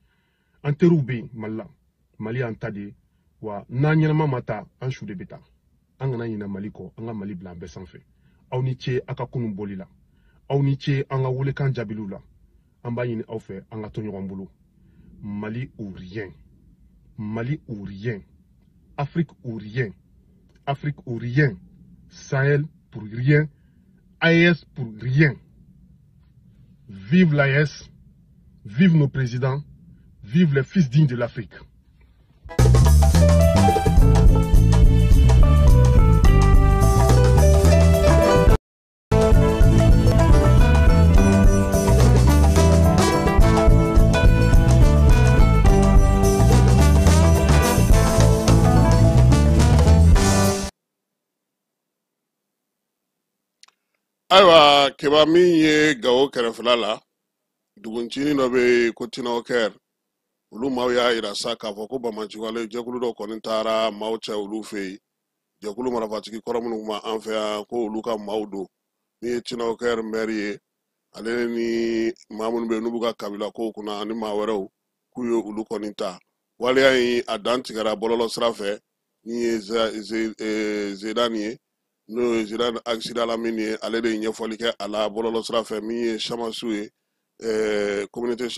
an teriw bɛ yen Mali la. Mali y'an ta de ye, wa n'an ɲɛnama ma taa, an su de bɛ taa. An kana ɲinɛ Mali kɔ, an ka Mali bila an bɛɛ sanfɛ. Aw ni ce aw ka kunun bɔli la, aw ni ce an ka welekan jaabiliw la. An b'a ɲini aw fɛ, an ka to ɲɔgɔn bolo. Mali ou rien, Mali ou rien, Afrique ou rien, Afrique ou rien, Sahel pour rien, AES pour rien. Vive l'AES, vive nos présidents, vive les fils dignes de l'Afrique. Ayiwa, Keba, min ye Gawo kɛrɛfɛla la, duguncinin dɔ bɛ yen ko Tinawkɛr, olu maaw y'a yira sa k'a fɔ ko banbaanciwale jɛkulu dɔ kɔni taara maaw cɛ olu fɛ yen. Jɛkulu marafatigi kɔrɔ minnu tun b'an fɛ yan, ko olu ka maaw don. Min ye Tinawkɛr mɛri ye, ale ni maa minnu bɛ yen n'u b'u ka kabila kow kunna ani maa wɛrɛw, k'u ye olu kɔni ta. Waleya in a dan tigɛra bɔlɔlɔ sira fɛ. Min ye Zedani ye, n'o ye Zidane Agisidala min ye, ale de ye ɲɛfɔli kɛ a la bɔlɔlɔ sira fɛ. Min ye Samasu ye, communauté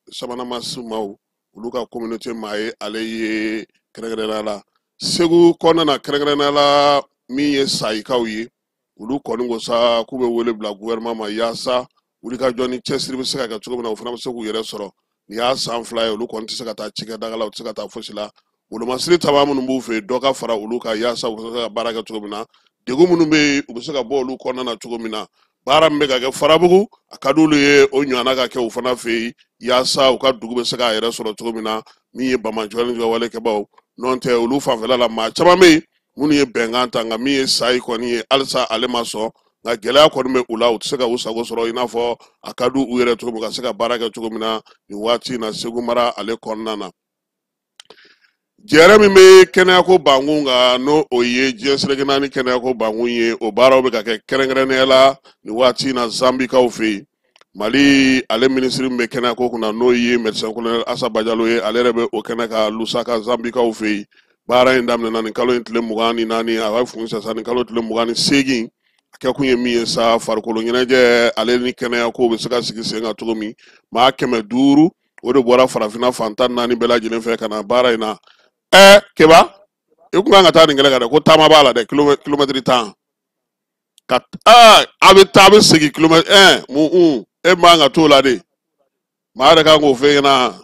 Samanamasu maaw, olu ka communauté maa ye, ale ye kɛrɛnkɛrɛnnenya la Segu kɔnɔna na, kɛrɛnkɛrɛnnenya la min ye Sayikaw ye, olu kɔni ko sa k'u bɛ wele bila gouvernement ma yaasa wulikajɔ ni cɛsiri bɛ se ka kɛ cogo min na, u fana bɛ se k'u yɛrɛ sɔrɔ. Nin y'a san 2 ye, olu kɔni tɛ se ka taa cikɛdaga la, u tɛ se ka taa fosi la. Wolomasiri tabaa minnu b'u fɛ yen, dɔ ka fara olu kan yaasa u bɛ se ka baara kɛ cogo min na. Degun minnu bɛ yen, u bɛ se ka bɔ olu kɔnɔna na cogo min na. Baara min bɛ ka kɛ Farabugu, a ka d'olu ye o ɲɔgɔnna ka kɛ u fana fɛ yen yaasa u ka dugu bɛ se k'a yɛrɛ sɔrɔ cogo min na. Min ye banbaanciwale ni walekɛbaw, n'o tɛ olu fanfɛla la maa caman bɛ yen minnu ye bɛnkan ta, nka min ye Sayi kɔni ye, halisa ale ma sɔn. Nka gɛlɛya kɔni bɛ u la, u tɛ se ka u sago sɔrɔ i n'a fɔ a ka di u yɛrɛ cogo min, ka se ka baara kɛ cogo min na nin waati in na Segu mara ale kɔnɔna na. Jɛrɛ min bɛ kɛnɛyako bankun kan, n'o o ye diɲɛ seleke naani kɛnɛyako bankun ye, o baaraw bɛ ka kɛ kɛrɛnkɛrɛnnenya la nin waati in na Zanbikaw fɛ yen. Mali ale minisiri min bɛ kɛnɛyako kunna, n'o ye médecin colonel Asa Bajalo ye, ale yɛrɛ bɛ o kɛnɛ kan Lusaka Zanbikaw fɛ yen. Baara in daminɛna nin kalo in tile 24, a b'a fun sisan nin kalo tile 28. A kɛkun ye min ye sa, farikolo ɲɛnajɛ ale ni kɛnɛyako bɛ se ka sigi sen kan cogo min. Maa 500 o de bɔra farafinna fan 14 bɛɛ lajɛlen fɛ ka na baara in na. Keba, i kun kan ka taa nin kɛnɛ kan dɛ, ko taama b'a la dɛ, kilomɛtiri 10 ka a bɛ taa a bɛ segin kilomɛtiri mun e man ka t'o la de. Maa yɛrɛ kan k'o f'e ɲɛna,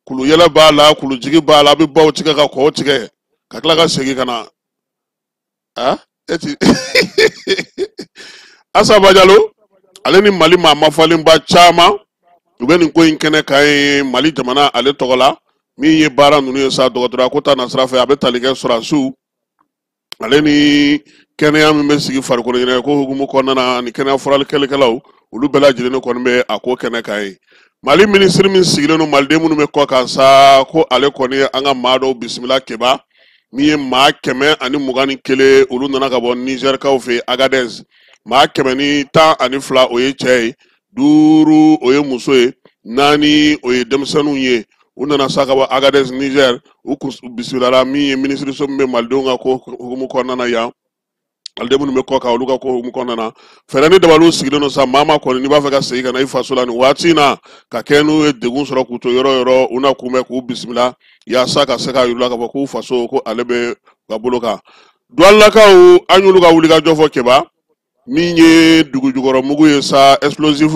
kulu yɛlɛ b'a la, kulu jigi b'a la, a bɛ baw tigɛ ka kɔw tigɛ ka tila ka segin ka na. E ti Asa Bajalo ale ni Mali maa mafalenba caman u bɛ nin ko in kɛnɛ kan ye Mali jamana ale tɔgɔ la. Min ye baara ninnu ye sa, dɔgɔtɔrɔya ko ta nasira fɛ, a bɛ tali kɛ sɔrɔdasiw ale ni kɛnɛya min bɛ sigi farikolo ɲɛnajɛ ko hukumu kɔnɔna na, ani kɛnɛya furalikɛlikɛlaw, olu bɛɛ lajɛlen kɔni bɛ a ko kɛnɛ kan ye. Mali minisiri min sigilen don maliden minnu bɛ kɔ kan sa, ko ale kɔni ye an ka maa dɔw bisimila Keba, min ye maa 121, olu nana ka bɔ Nizɛrikaw fɛ yen Agadez. Maa 112 o ye cɛ ye, 5 o ye muso ye, 4 o ye denmisɛnninw ye. U nana sa ka bɔ Agadez Niger, u bisimilala min ye minisiriso min bɛ malidenw ka ko hukumu kɔnɔna na yan, maliden minnu bɛ kɔ kan olu ka ko hukumu kɔnɔna na. Fɛɛrɛ ni dabaliw sigilen don sa, maa ma kɔni n'i b'a fɛ ka segin ka na i faso la nin waati in na, ka kɛ n'u ye degun sɔrɔ k'u to yɔrɔ o yɔrɔ, u na kunbɛn k'u bisimila yaasa ka se k'a yir'u la k'a fɔ k'u faso ko ale bɛ u ka bolo kan. Duwalakaw, an y'olu ka wulikajɔ fɔ Keba, min ye dugujukɔrɔmugu ye sa, explosif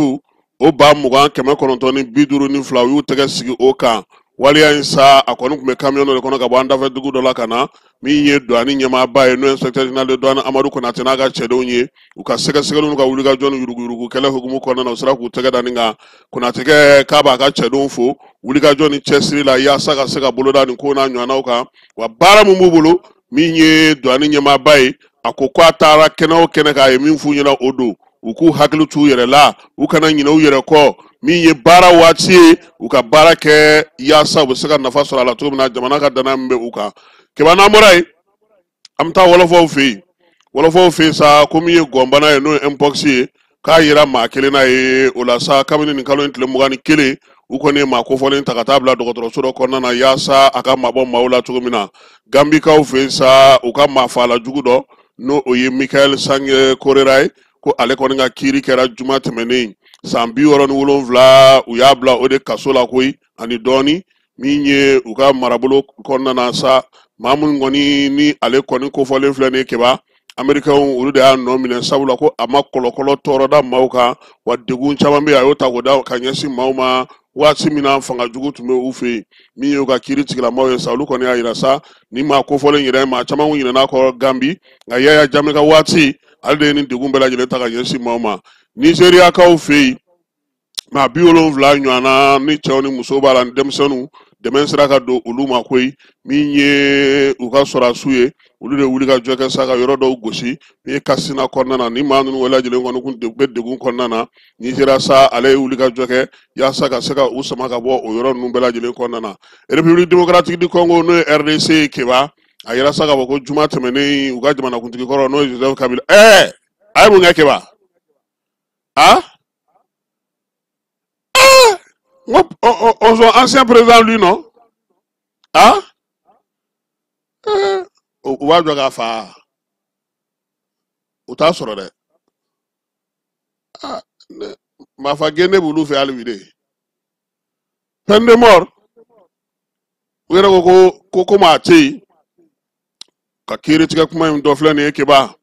o 20 952, u y'u tɛgɛ sigi o kan. Waleya in sa, a kɔni tun bɛ camion dɔ de kɔnɔ ka bɔ an dafɛ dugu dɔ la ka na. Min ye douane ɲɛmaaba ye, n'o ye inspecteur général de douane Amadu Konate n'a ka cɛdenw ye, u ka sɛgɛsɛgɛliw n'u ka wulikajɔ ni yuruguyurugu kɛlɛ hukumu kɔnɔna na, u sera k'u tɛgɛ da nin kan. Konatekɛ k'a b'a ka cɛdenw fo wulikajɔ ni cɛsiri la yaasa ka se ka boloda nin ko n'a ɲɔgɔnnaw kan. Wa baara min b'u bolo, min ye douane ɲɛmaaba ye, a ko k'a taara kɛnɛ o kɛnɛ kan, a ye min f'u ɲɛna o don, u k'u hakili t'u yɛrɛ la, u kana ɲinɛ u yɛrɛ kɔ. Min ye baara waati ye, u ka baara kɛ yaasa u bɛ se ka nafa sɔrɔ a la cogo min na, jamana ka danaya min bɛ u kan. Keba, n'an bɔra yen, an bɛ taa wɔlɔfɔw fɛ yen. Wɔlɔfɔw fɛ yen sa, ko min ye gɔnbana ye, n'o ye mpox ye, k'a yera maa kelen na ye. O la sa, kabini nin kalo in tile 21, u kɔni ye maa kofɔlen ta ka taa bila dɔgɔtɔrɔso dɔ kɔnɔna na yaasa a ka mabɔ maaw la cogo min na. Gambikaw fɛ yen sa, u ka maa faala jugu dɔ, n'o o ye Michael Sange Korera ye, ko ale kɔni ka kiiri kɛra juma tɛmɛnen. San 67, u y'a bila o de kaso la koyi ani dɔɔni. Min ye u ka marabolo kɔnɔna na sa, maa minnu kɔni ni ale kɔni kofɔlen filɛ nin ye, Keba, Américains olu de y'a nɔ minɛ, sabula ko a ma kɔlɔkɔlɔ tɔɔrɔ da maaw kan, wa degun caman bɛ yen, a y'o ta k'o da ka ɲɛsin maaw ma waati min na fanga jugu tun bɛ u fɛ yen. Min y'u ka kiiri tigilamaw ye sa, olu kɔni y'a yira sa, ni maa kofɔlen yɛrɛ, maa caman kun ɲinɛna kɔ Gambi, nka Yaya Jame ka waati, ale de ye nin degun bɛɛ lajɛlen ta ka ɲɛsin maaw ma. Nizeriyakaw fɛ yen, maa 70 ɲɔgɔnna, ni cɛw ni musow b'a la ni denmisɛnninw, dɛmɛ sera ka don olu ma koyi. Min ye u ka sɔrɔdasiw ye, olu de wuli ka jɔ kɛ sa ka yɔrɔ dɔw gosi, min ye Kasina kɔnɔna na. Ni maa ninnu bɛɛ lajɛlen kɔni kun bɛ degun kɔnɔna na, Nizeriya sa, ale ye wuli ka jɔ kɛ yaasa ka se ka u sama ka bɔ o yɔrɔ ninnu bɛɛ lajɛlen kɔnɔna na. République démocratique du Congo, n'o ye RDC ye, Keba, a yira sa k'a fɔ ko juma tɛmɛnen, u ka jamanakuntigi kɔrɔ, n'o ye Joseph Kabila, a ye mun kɛ, Keba? Ah, son ancien président, lui, non? Ah, u b'a jɔ k'a fa, u t'a sɔrɔ dɛ. Ah, maafa gende b'olu fɛ hali bi de. Peine de mort, u yɛrɛ ko komi a tɛ yen ka kiiri tigɛ kuma in dɔ filɛ nin ye, Keba,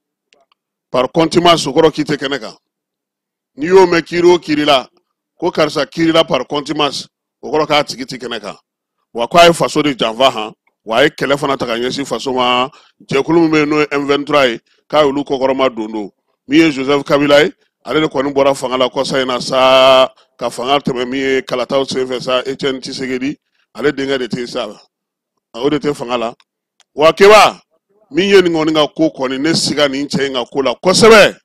par contumace, o kɔrɔ k'i tɛ kɛnɛ kan. N'i y'o mɛn kiiri o kiiri la ko karisa kiirila par contumace, o kɔrɔ k'a tigi tɛ kɛnɛ kan, wa k'a ye faso de janfa han, wa a ye kɛlɛ fana ta ka ɲɛsin faso ma. Jɛkulu min bɛ yen, n'o ye M23 ye, k'a y'olu kɔkɔrɔma don. Don min ye Joseph Kabila ye, ale de kɔni bɔra fanga la kɔsa in na sa, ka fanga tɛmɛ min ye kalataw senfɛ sa, Etienne Tshisekedi, ale denkɛ de tɛ sa, o de tɛ fanga la. Wa Keba, min ye nin kɔni ka ko kɔni, ne siga nin cɛ in ka ko la kosɛbɛ.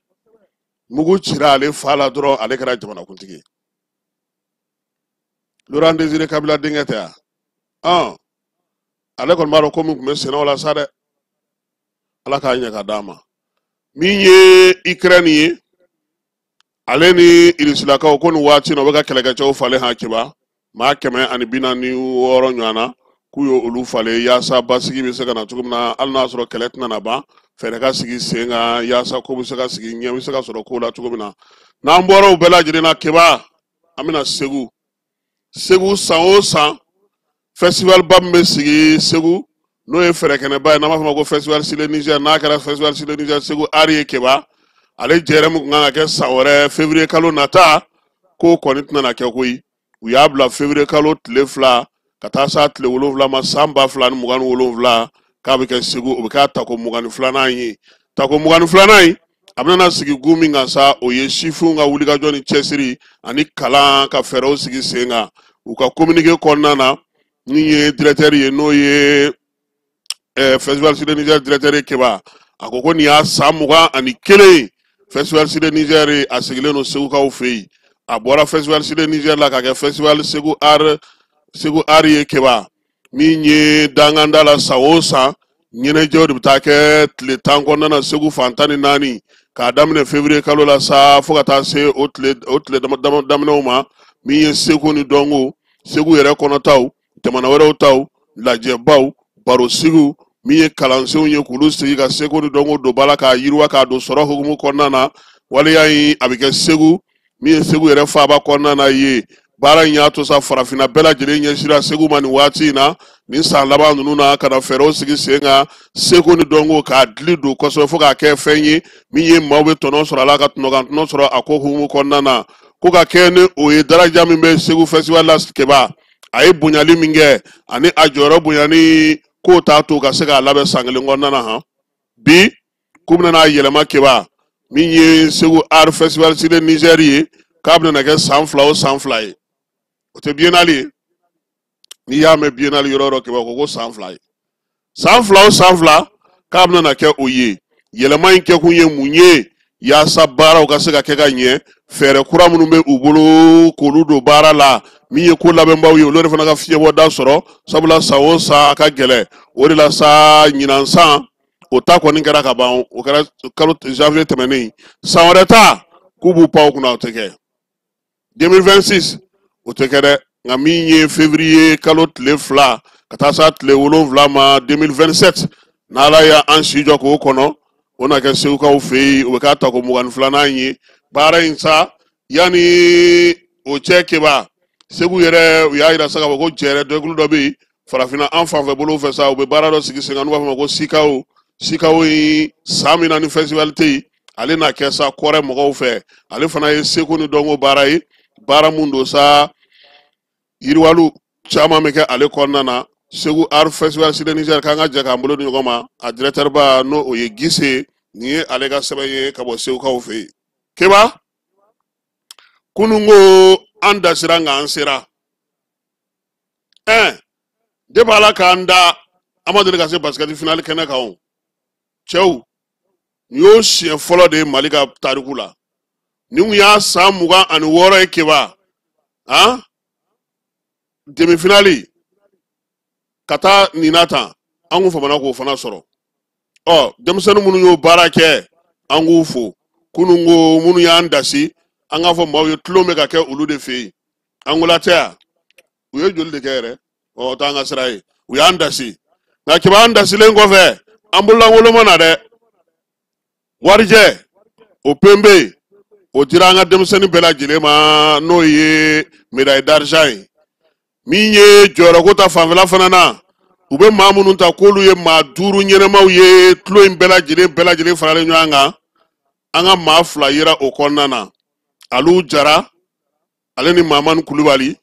Mugu cira ale fa la dɔrɔn, ale kɛra jamanakuntigi ye. Laurent Désiré Kabila denkɛ tɛ yan? Ɔn, ale kɔni b'a dɔn ko min tun bɛ senna o la sa dɛ. Ala k'a ɲɛ ka d'a ma. Min ye Ukraine ye, ale ni Irisilakaw, ko nin waati in na, u bɛ ka kɛlɛkɛcɛw falen han, Keba, maa 146 ɲɔgɔn na, k'u ye olu falen yaasa basigi bɛ se ka na cogo min na. Hali n'a sɔrɔ kɛlɛ tɛna na ban, fɛɛrɛ ka sigi sen kan yaasa ko bɛ se ka sigi, ɲɛ bɛ se ka sɔrɔ ko la cogo min na. N'an bɔra o bɛɛ lajɛlen na, Keba, an bɛna Segu. Segu, san o san, festival ba min bɛ sigi Segu, n'o ye fɛrɛkɛnɛba ye, n'an b'a fɔ o ma ko Festival sur le Niger, n'a kɛra Festival sur le Niger Segu Art ye, Keba, ale jɛrɛ min kun kan ka kɛ san wɛrɛ février kalo nata, k'o kɔni tɛna na kɛ koyi. U y'a bila février kalo tile 2 ka taa s'a tile 7 ma, san 2027, k'a bɛ kɛ Segu. O bɛ k'a tako 22nan ye. Tako 22nan in, a bɛna sigi gun min kan sa, o ye sifinw ka wulikajɔ ni cɛsiri ani kalan ka fɛɛrɛw sigi sen kan. U ka communiqué kɔnɔna na, min ye directeur ye, n'o ye Festival sur le Niger directeur ye, Keba, a ko ko nin y'a san 21 Festival sur le Niger ye, a sigilen don Segukaw fɛ yen. A bɔra Festival sur le Niger la ka kɛ Festival Segu Art, Segu Art ye, Keba. Min ye danganda la, san o san, ɲɛnajɛw de bɛ taa kɛ tile 10 kɔnɔna na Segu fan 14, k'a daminɛ février kalo la sa fo ka taa se o tile dama dama daminɛw ma. Min ye seko ni dɔnko, Segu yɛrɛ kɔnɔtaw, jamana wɛrɛw taw, lajɛbaw, barosigiw, min ye kalansenw ye k'olu sigi ka seko ni dɔnko don ba la, k'a yiriwa, k'a don sɔrɔ hukumu kɔnɔna na. Waleya in, a bɛ kɛ Segu, min ye Segu yɛrɛ faaba kɔnɔna na ye. Baara in y'a to sa, farafinna bɛɛ lajɛlen ɲɛsira Segu ma nin waati in na, nin san laban ninnu na, ka na fɛɛrɛw sigi sen kan seko ni dɔnko k'a dili don kosɛbɛ fo k'a kɛ fɛn ye min ye maaw bɛ tɔnɔ sɔrɔ a la, ka tɔnɔkan tɔnɔ sɔrɔ a ko hukumu kɔnɔna na. Ko ka kɛ ni o ye, daraja min bɛ Segu Festival la, Keba, a ye bonyali min kɛ ani a jɔyɔrɔ bonyani, k'o t'a to ka se k'a labɛn san kelen kɔnɔna na han. Bi k'u bɛna n'a yɛlɛma, Keba, min ye Segu Art Festival sur le Niger ye, k'a bɛna kɛ san 2 o san 2 ye. O tɛ biennale ye. N'i y'a mɛn biennale yɔrɔ o yɔrɔ, Keba, ko san 2 ye, san 2 o san 2, k'a bɛna kɛ o ye. Yɛlɛma in kɛkun ye mun ye? Yaasa baaraw ka se ka kɛ ka ɲɛ, fɛɛrɛ kura minnu bɛ u bolo k'olu don baara la, min ye ko labɛnbaw ye, olu yɛrɛ fana ka fiɲɛbɔda sɔrɔ, sabula san o san a ka gɛlɛn. O de la sa, ɲinan san o ta kɔni kɛra ka ban, o kɛra kalo janvier tɛmɛnen. San wɛrɛ ta k'u b'u pan o kunna, o tɛ kɛ 2026, o tɛ kɛ dɛ. Nka min ye février kalo tile 2 ka taa s'a tile 7 ma 2027, n'Ala y'an si jɔ k'o kɔnɔ, o na kɛ Segukaw fɛ yen, o bɛ k'a tako 22nan ye baara in sa. Yanni o cɛ, Keba, Segu yɛrɛ, u y'a yira sa k'a fɔ ko jɛrɛ dɛkulu dɔ bɛ yen farafinna an fanfɛ bolo fɛ sa, u bɛ baara dɔ sigi sen kan n'u b'a fɔ ma ko Sikawo. Sikawo in, san min na ni festival tɛ yen, ale na kɛ sa kɔrɛ mɔgɔw fɛ. Ale fana ye seko ni dɔnko baara ye, baara mun don sa, yiriwaliw caman bɛ kɛ ale kɔnɔna na. Segu Art Festival Cité Niger, k'an ka jɛ k'an bolo di ɲɔgɔn ma, a directeur ba n'o o ye Gise, nin ye ale ka sɛbɛn ye ka bɔ Segukaw fɛ yen. Keba, kunun ko an dasira, nka an sera. Depuis Ala k'an da, an ma deli ka se basket finale kɛnɛ kan. O cɛw, nin y'o siɲɛ fɔlɔ de ye Mali ka tariku la. Nin kun y'a san 26 ye, Keba, han, demi finale ka taa nin na tan, an kun famana k'o fana sɔrɔ. Ɔ, denmisɛnnin minnu y'o baara kɛ, an k'u fo. Kunun ko minnu y'an dasi, an k'a fɔ maaw ye, tulon bɛ ka kɛ olu de fɛ yen. Angola tɛ yan, u ye joli de kɛ yɛrɛ? Ɔ, o t'an ka sira ye. U y'an dasi, nka Keba, an dasilen kɔfɛ, an bololankolon ma na dɛ. Warijɛ o penbe, o dira an ka denmisɛnnin bɛɛ lajɛlen ma, n'o ye médaille d'argent ye. Min ye jɔyɔrɔko ta fanfɛla fana na, u bɛ maa minnu ta k'olu ye maa 5 ɲɛnɛmaw ye tulon in bɛɛ lajɛlen faralen ɲɔgɔn kan, an ka maa 2 yera o kɔnɔna na. Alu Jara, ale ni Mamani Kulubali,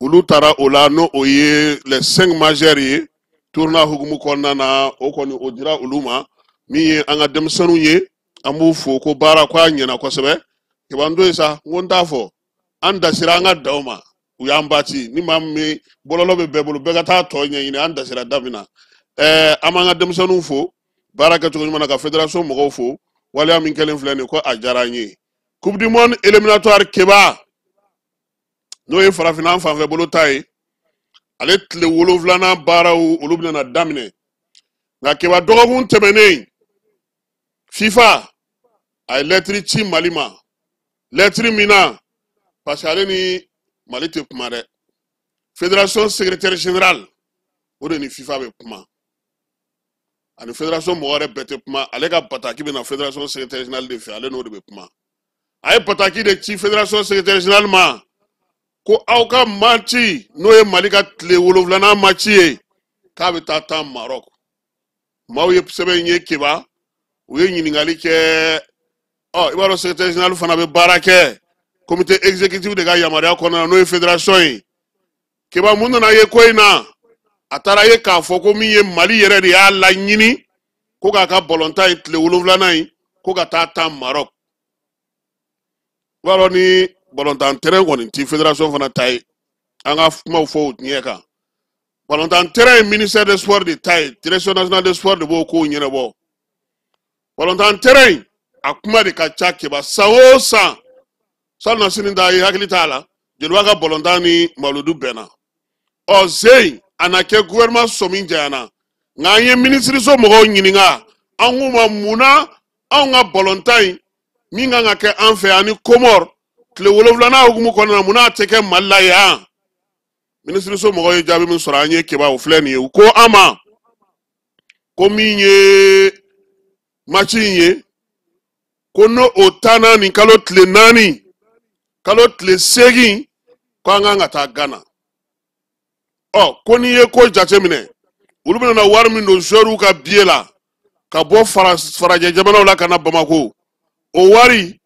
olu taara o la, n'o o ye les cinq majeurs ye tournoi hukumu kɔnɔna na. O kɔni, o dira olu ma. Min ye an ka denmisɛnninw ye, an b'u fo ko baara ko a ɲɛna kosɛbɛ. Keba, to yen sa, n ko n t'a fɔ an dasira an ka daw ma, u y'an bati ni maa min bɛ bɔlɔlɔ bɛ bɛɛ bolo, bɛɛ ka taa tɔ ɲɛɲini. An dasira da min na, an b'an ka denmisɛnninw fo baara kɛcogo ɲuman na, ka fédération mɔgɔw fo waleya min kɛlen filɛ nin ye, ko a diyara an ye. Coupe du monde éliminatoire, Keba, n'o ye farafinna fanfɛ bolo ta ye, ale tile 7nan baaraw, olu bɛna daminɛ. Nka Keba, dɔgɔkun tɛmɛnen, FIFA a ye lɛtiri ci Mali ma. Lɛtiri min na, parce que ale ni Mali tɛ kuma dɛ, fédération secrétaire général o de ni FIFA bɛ kuma, ani fédération mɔgɔ wɛrɛ bɛɛ tɛ kuma. Ale ka bataki bɛ na fédération secrétaire général de fɛ, ale n'o de bɛ kuma. A ye bataki de ci fédération secrétaire général ma ko aw ka match, n'o ye Mali ka tile 7nan match ye, k'a bɛ taa tan Maroc. Maaw ye sɛbɛn in ye, Keba, u ye ɲininkali kɛ. Ɔ, i b'a dɔn, secrétaire général fana bɛ baara kɛ comité exécutif de ka yamaruya kɔnɔna na, n'o ye fédération ye. Keba, mun nana ye ko in na? A taara ye k'a fɔ ko min ye Mali yɛrɛ de y'a laɲini ko k'a ka balontan ye tile 7nan ye, ko ka taa tan Maroc. I b'a dɔn, ni balontan terrain kɔni ti fédération fana ta ye, an ka kumaw fɔ o ɲɛ kan. Balontan terrain ye ministère des sports de ta ye, direction nationale des sports de b'o kow ɲɛnabɔ. Balontan terrain, a kuma de ka ca, Keba, san o san. Salon sini ta, i hakili t'a la, Joliba ka balontan ni Maludu bɛnna. Ɔ, zen a na kɛ gouvernement sɔmi janyana. Nka an ye minisiriso mɔgɔw ɲininka, an k'u ma mun na anw ka balontan in min kan ka kɛ an fɛ ani Komɔr tile 7nan hukumu kɔnɔna na, mun n'a tɛ kɛ Mali la yan? Minisiriso mɔgɔw ye jaabi min sɔrɔ an ye, Keba, o filɛ nin ye. U ko an ma ko min ye match in ye, ko n'o o tanna nin kalo tile 4, kalo tile 8, ko an kan ka taa Gana. Ɔ, ko n'i ye ko jateminɛ, olu bɛna na wari min don joueurs ka billet la ka bɔ farajɛ jamanaw la ka na Bamako, o wari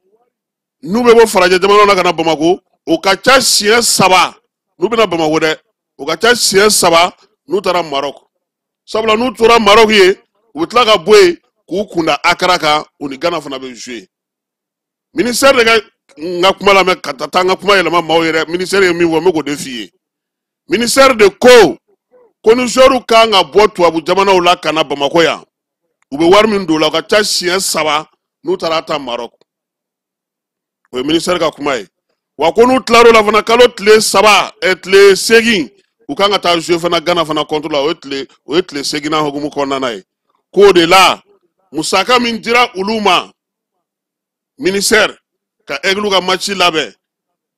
n'u bɛ bɔ farajɛ jamanaw la ka na Bamako, o ka ca siɲɛ 3 n'u bɛna Bamako dɛ, o ka ca siɲɛ 3 n'u taara Maroc. Sabula n'u tora Maroc ye, u bɛ tila ka bɔ yen k'u kunda Akara kan, u ni Gana fana bɛ jouer. Ministère de ka n ka kuma lamɛn ka taa n ka kuma yɛlɛma maaw ye dɛ. Ministère ye min fɔ, n bɛ k'o de f'i ye. Ministère de ko ko ni joueurs kan ka bɔ tubabu jamanaw la ka na Bamako yan, u bɛ wari min don o la, o ka ca siɲɛ 3 n'u taara ta Maroc. O ye ministère ka kuma ye. Wa ko n'u tilar'o la fana, kalo tile 3, tile 8, u kan ka taa jouer fana Ghana fana contre la. O ye tile seeginnan hukumu kɔnɔna na ye. K'o de la, musaka min dira olu ma, ministère ka Aigle ka match labɛn,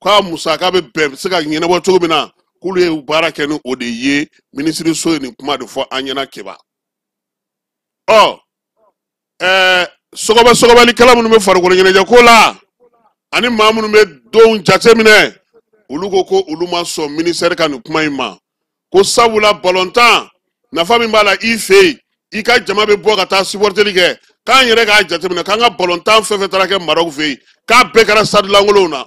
k'a musaka bɛ bɛn se ka ɲɛnabɔ cogo min na, k'olu ye baara kɛ ni o de ye. Minisiri so ye nin kuma de fɔ an ɲɛna, Keba. Ɔ sɔgɔbɛ sɔgɔbɛlikɛla minnu bɛ farikolo ɲɛnajɛ ko la ani maa minnu bɛ donw jateminɛ, olu ko ko olu ma sɔn ministère ka nin kuma in ma, ko sabula balontan nafa min b'a la i fɛ yen, i ka jama bɛ bɔ ka taa supporteri kɛ. K'an yɛrɛ k'a jateminɛ k'an ka balontan fɛn fɛn taara kɛ Maroc fɛ yen, k'a bɛɛ kɛra stade lankolonw na,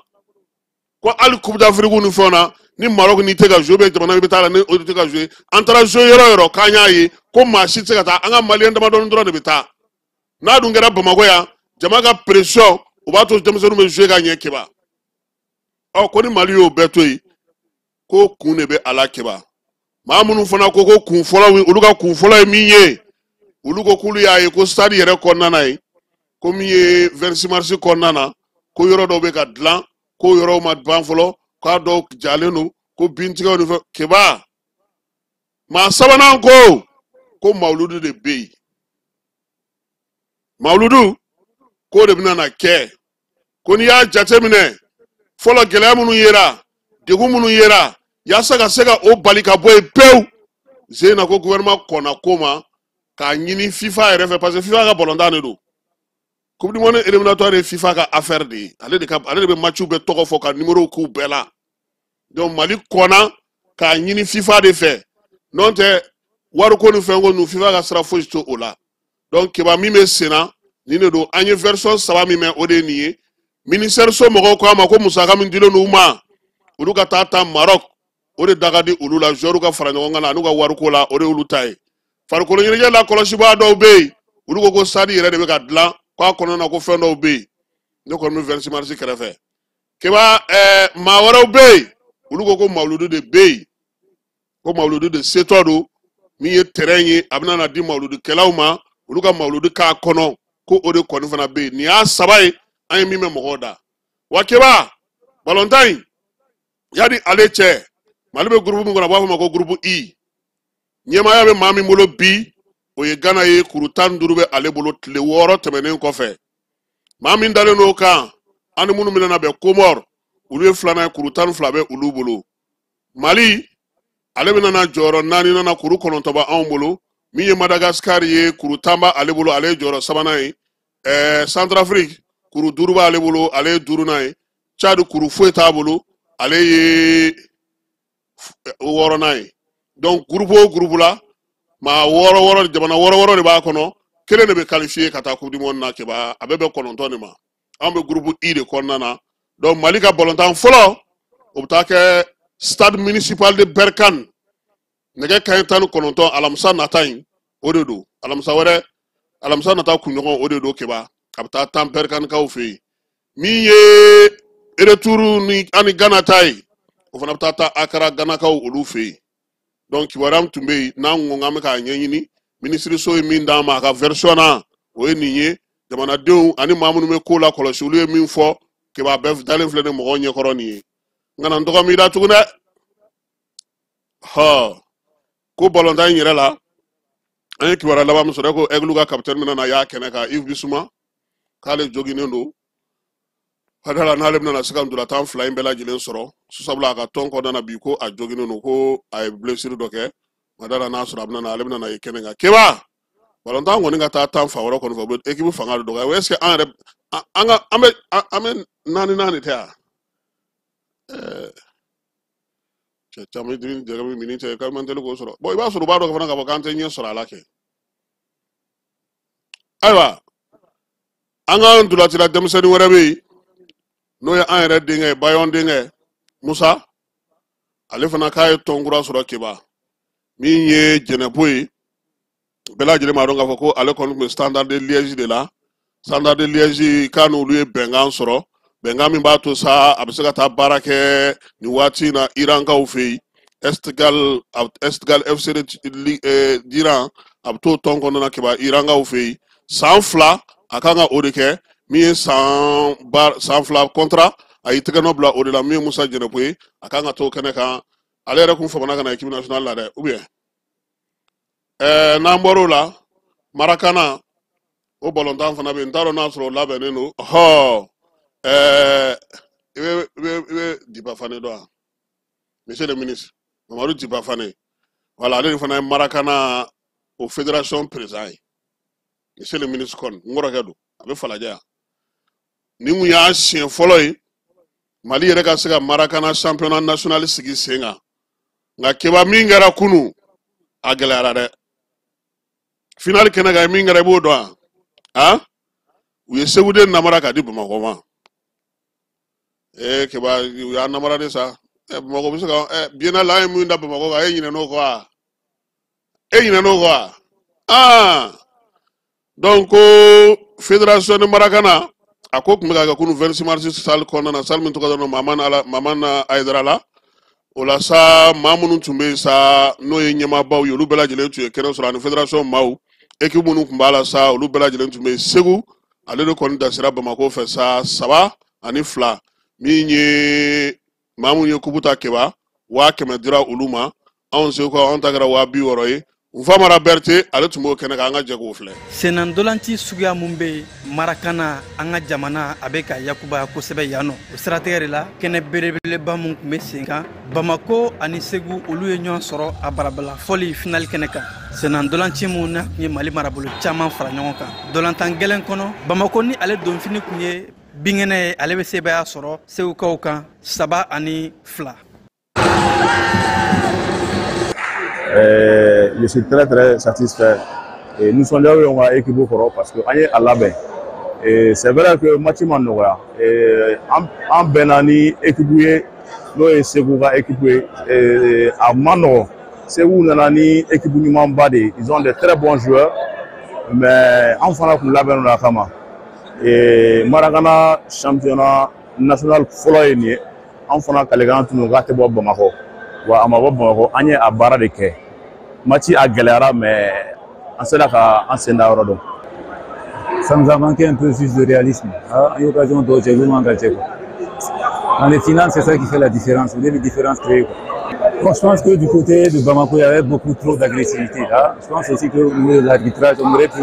ko hali Coupe d'Afrique ni fɛnw na, ni Maroc ni tɛ ka jouer, bɛ jamana bɛ taa la ni o tɛ ka jouer, an taara jouer yɔrɔ o yɔrɔ, k'an y'a ye ko maa si tɛ se ka taa, an ka Maliyɛn damadɔni dɔrɔn de bɛ taa. N'a dun kɛra Bamakɔ yan, jama ka pression o b'a to denmisɛnninw bɛ jouer ka ɲɛ, Keba. Ɔ ko ni Mali y'o bɛɛ to yen, ko kun de bɛ a la, Keba. Maa minnu fana ko ko kun fɔlɔ, olu ka kun fɔlɔ ye min ye, olu ko k'olu y'a ye ko stade yɛrɛ kɔnɔna na ye, ko min ye 26 mars kɔnɔna na, ko yɔrɔ dɔw bɛ ka dilan, ko yɔrɔw ma ban fɔlɔ, k'a dɔw jalen don, ko bintigɛw ni fɛn. Keba, maa sabanan ko ko mawuludu de bɛ yen, mawuludu k'o de bɛna na kɛ, ko n'i y'a jateminɛ fɔlɔ, gɛlɛya minnu yera, degun minnu yera, yaasa ka se ka o bali ka bɔ yen pewu zen na, ko gouvernement kɔnna ko ma k'a ɲini FIFA yɛrɛ fɛ, parce que FIFA ka balontan de don. Coupe du monde éliminatoire ye FIFA ka affaire de ye, ale de bɛ matchiw bɛɛ tɔgɔ fɔ ka numéro k'u bɛɛ la. Donc Mali kɔnna k'a ɲini FIFA de fɛ, n'o tɛ wariko ni fɛnko ninnu, FIFA ka sira fosi t'o la. Donc Keba, min bɛ sen na nin de don. An ye version saba min mɛn, o de ye nin ye. Ministère so mɔgɔw ko a ma ko musaka min dilen d'u ma, olu ka taa ta Maroc, o de da ka di olu la, joueur ka fara ɲɔgɔn kan na an'u ka wariko la, o de y'olu ta ye. Farikolo ɲɛnajɛ la kɔlɔsibaa dɔw bɛ yen, olu ko ko stade yɛrɛ de bɛ ka dilan, k'a kɔnɔna na ko fɛn dɔw bɛ yen. Ne kɔni bɛ 26 mars kɛrɛfɛ, Keba. Maa wɛrɛw bɛ yen, olu ko ko mawuludu de bɛ yen, ko mawuludu de setɔ don, min ye terrain ye, a bɛna na di mawuludukɛlaw ma, olu ka mawuludu k'a kɔnɔ, ko o de kɔni fana bɛ yen. Nin y'a saba ye an ye min mɛn mɔgɔw da. Wa Keba, balontan in yadi ale cɛ, Mali bɛ groupe min kɔnɔ, a b'a fɔ o ma ko groupe I. Ɲɛmaaya bɛ maa min bolo bi, o ye Gana ye, kuru 15 bɛ ale bolo tile 6 tɛmɛnen kɔfɛ. Maa min dalen n'o kan, an ni minnu bɛna bɛn, Komɔri, olu ye filanan ye, kuru 12 bɛ olu bolo. Mali, ale bɛna na jɔyɔrɔ naaninan na, kuru 9 bɛ anw bolo. Min ye Madagasikari ye, kuru 10 b'ale bolo, ale ye jɔyɔrɔ sabanan ye. Centrafrique, kuru 5 b'ale bolo, ale ye duurunan ye. Chad, kuru foyi t'a bolo, ale ye wɔɔrɔnan ye. Donc groupe o groupe la, maa wɔɔrɔ wɔɔrɔ, jamana wɔɔrɔ wɔɔrɔ de b'a kɔnɔ, kelen de bɛ qualifié ka taa Coupe du monde na. Keba, a bɛ bɛn 9 de ma. Anw bɛ groupe I de kɔnɔna na. Donc Mali ka balontan fɔlɔ, o bɛ taa kɛ stade municipal de Berkane, nɛgɛ kanɲɛ 19, alamisa nata in, o de don. Alamisa wɛrɛ, alamisa nata kunɲɔgɔn, o de don, Keba. A bɛ taa tan Berkanekaw fɛ yen. Min ye retour ni ani Gana ta ye, o fana bɛ taa ta Akara, Ganakaw olu fɛ yen. Donc kibaruya min tun bɛ yen n'an ko k'an bɛ k'a ɲɛɲini, minisiriso ye min d'an ma a ka version na, o ye nin ye. Jamanadenw ani maa minnu bɛ ko la kɔlɔsi, olu ye min fɔ, Keba, bɛɛ dalen filɛ ni mɔgɔw ɲɛkɔrɔ nin ye. N kana n tɔgɔ m'i da tugun dɛ. Hɔ ko balontan in yɛrɛ la, an ye kibaruya laban min sɔrɔ, ko Aigle ka capitaine bɛna na y'a kɛnɛ kan, Yves Bissouma, k'ale joginnen don hadala, n'ale bɛna se ka ntolantan fila in bɛɛ lajɛlen sɔrɔ, sabula a ka tɔn kɔnɔna na bi, ko a joginnen don, ko a ye blessure dɔ kɛ madala, n'a sɔrɔ a bɛna na, ale bɛna na ye kɛnɛ kan. Keba, balontan kɔni ka taa tan fan wɛrɛ kɔni fɛ, o bɛ équipe fanga de dɔgɔya. Est ce que an yɛrɛ an ka an bɛ naani naani tɛ yan? Cɛ caman dimi jɛgɛ min mini cɛ k'an man teli k'o sɔrɔ. Bon, i b'a sɔrɔ u b'a dɔn fana k'a fɔ k'an tɛ ɲɛ sɔrɔ a la kɛ. Ayiwa, an ka ntolacila denmisɛnnin wɛrɛ bɛ yen, n'o ye an yɛrɛ denkɛ ye, Bayɔn denkɛ Musa, ale fana k'a ye tɔn kura sɔrɔ, Keba, min ye Jɛnɛpo ye. Bɛɛ lajɛlen b'a dɔn k'a fɔ ko ale kɔni tun bɛ Standard de Liège de la. Standard de Liège k'a n'olu ye bɛnkan sɔrɔ, bɛnkan min b'a to sa a bɛ se ka taa baara kɛ nin waati in na Irankaw fɛ yen, Esteghlal FC d'Iran. A bɛ t'o tɔn kɔnɔna na, Keba, Irankaw fɛ yen, san 2 a kan ka o de kɛ. Min ye san 2 contrat, a y'i tɛgɛ nɔ bila o de la. Min ye Musa Jɛnɛpo ye, a kan ka to kɛnɛ kan. Ale yɛrɛ kun famana ka na équipe nationale la dɛ. Ou bien n'an bɔr'o la, Marakana o balontan fana bɛ yen. N t'a dɔn n'a sɔrɔ o labɛnnen don. Ɔhɔ, i bɛ Diba Fane dɔn wa? Monsieur le ministre Mamadu Diba Fane, voilà, ale de fana ye Marakana o fédération président ye. Monsieur le ministre kɔni, n kɔrɔkɛ don, a bɛ Falajɛ yan. Nin kun y'a siɲɛ fɔlɔ ye Mali yɛrɛ ka se ka Marakana championnat national sigi sen kan. Nka keba, min kɛra kunu, a gɛlɛyara dɛ. Finale kɛnɛ kan, min kɛra, i b'o dɔn wa? Han, u ye Seguden namara k'a di Bamakɔ ma. Ee keba, u y'a namara de sa. Ɛ, Bamakɔ bɛ se ka ɛ biennale, an ye mun da Bamakɔ kan, e ɲinɛn'o kɔ wa? E ɲinɛn'o kɔ wa? Ah, donc ko fédération de Marakana, a ko tun bɛ ka kɛ kunu 26 mars salle kɔnɔna na, salle min tɔgɔ dɔn Maman ala Maman Ayidara la. O la sa, maa minnu tun bɛ yen sa, n'o ye ɲɛmaabaw ye, olu bɛɛ lajɛlen tun ye kɛnɛ sɔrɔ, ani fédération maaw, équipe minnu tun b'a la sa, olu bɛɛ lajɛlen tun bɛ yen. Segu ale de kɔni dasira Bamakɔ fɛ sa, 3-2. Min ye maa minnu ye kupu ta, keba, 100 000 dira olu ma. Anw Segu, anw ta kɛra 60 000 ye. Nfamara Berete, ale tun b'o kɛnɛ kan. An ka jɛ k'o filɛ. Sennantolanci suguya mun bɛ yen, Marakana, an ka jamana, a bɛ ka yakubaya kosɛbɛ yan nɔ. O siratigɛ de la, kɛnɛ belebeleba mun tun bɛ sen kan, Bamako ani Segu, olu ye ɲɔgɔn sɔrɔ a barabala fɔli finali kɛnɛ kan. Sennantolanci mun n'a tun ye Mali marabolo caman fara ɲɔgɔn kan, dolantan gɛlɛn kɔnɔ, Bamako ni ale donfini tun ye binkɛnɛ ye, ale bɛ sebaaya sɔrɔ Segukaw kan, 3-2. Je suis très très satisfait. Et nous sommes là où on a équipe kɔrɔ parce que an ye a labɛn. Et c'est vrai que match ma nɔgɔya. Et an bɛnna ni équipe ye, n'o ye Segu ka équipe ye. Et a ma nɔgɔn. Segu nana ni équipe ɲumanba de ye. Ils ont de très bons joueurs. Mais an fana kun labɛnnen don a kama. Et Marakana championnat national fɔlɔ ye nin ye. An fana kalekan tun don k'a tɛ bɔ Bamakɔ. Wa a ma bɔ Bamakɔ, an ye a baara de kɛ. Match a gɛlɛyara, mais an sera ka an sen da yɔrɔ dɔn. Ça nous a manqué un peu juste de réalisme. Ah, une occasion dɔ cɛ man ka cɛ quoi. Dans les finales, c'est ça qui fait la différence. Vous avez les différences créées, quoi. Bon, je pense que du côté de Bamako, il y avait beaucoup trop d'agressivité là. Je pense aussi que au niveau de l'arbitrage, on aurait pu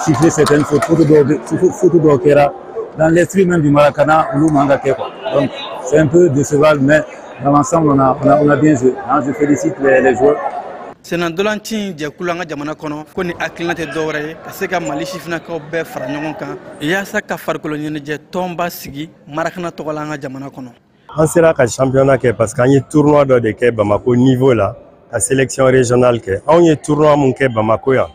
siffler certaines fautes. Faute dɔw kɛra dans l'esprit même du Maracana, olu man ka kɛ quoi. Donc c'est un peu décevant, mais dans l'ensemble, on a bien joué. Hein, je félicite les joueurs. Sennantolanci jɛkulu an ka jamana kɔnɔ ko ni hakilina tɛ dɔwɛrɛ ye ka se ka Mali sifinnakaw bɛɛ fara ɲɔgɔn kan yaasa ka farikolo ɲɛnajɛ tɔnba sigi Marakana tɔgɔ la an ka jamana kɔnɔ. An sera ka championnat kɛ parce que an ye tournoi dɔ de kɛ Bamako niveau la, ka sélection régionale kɛ. Anw ye tournoi mun kɛ Bamako yan,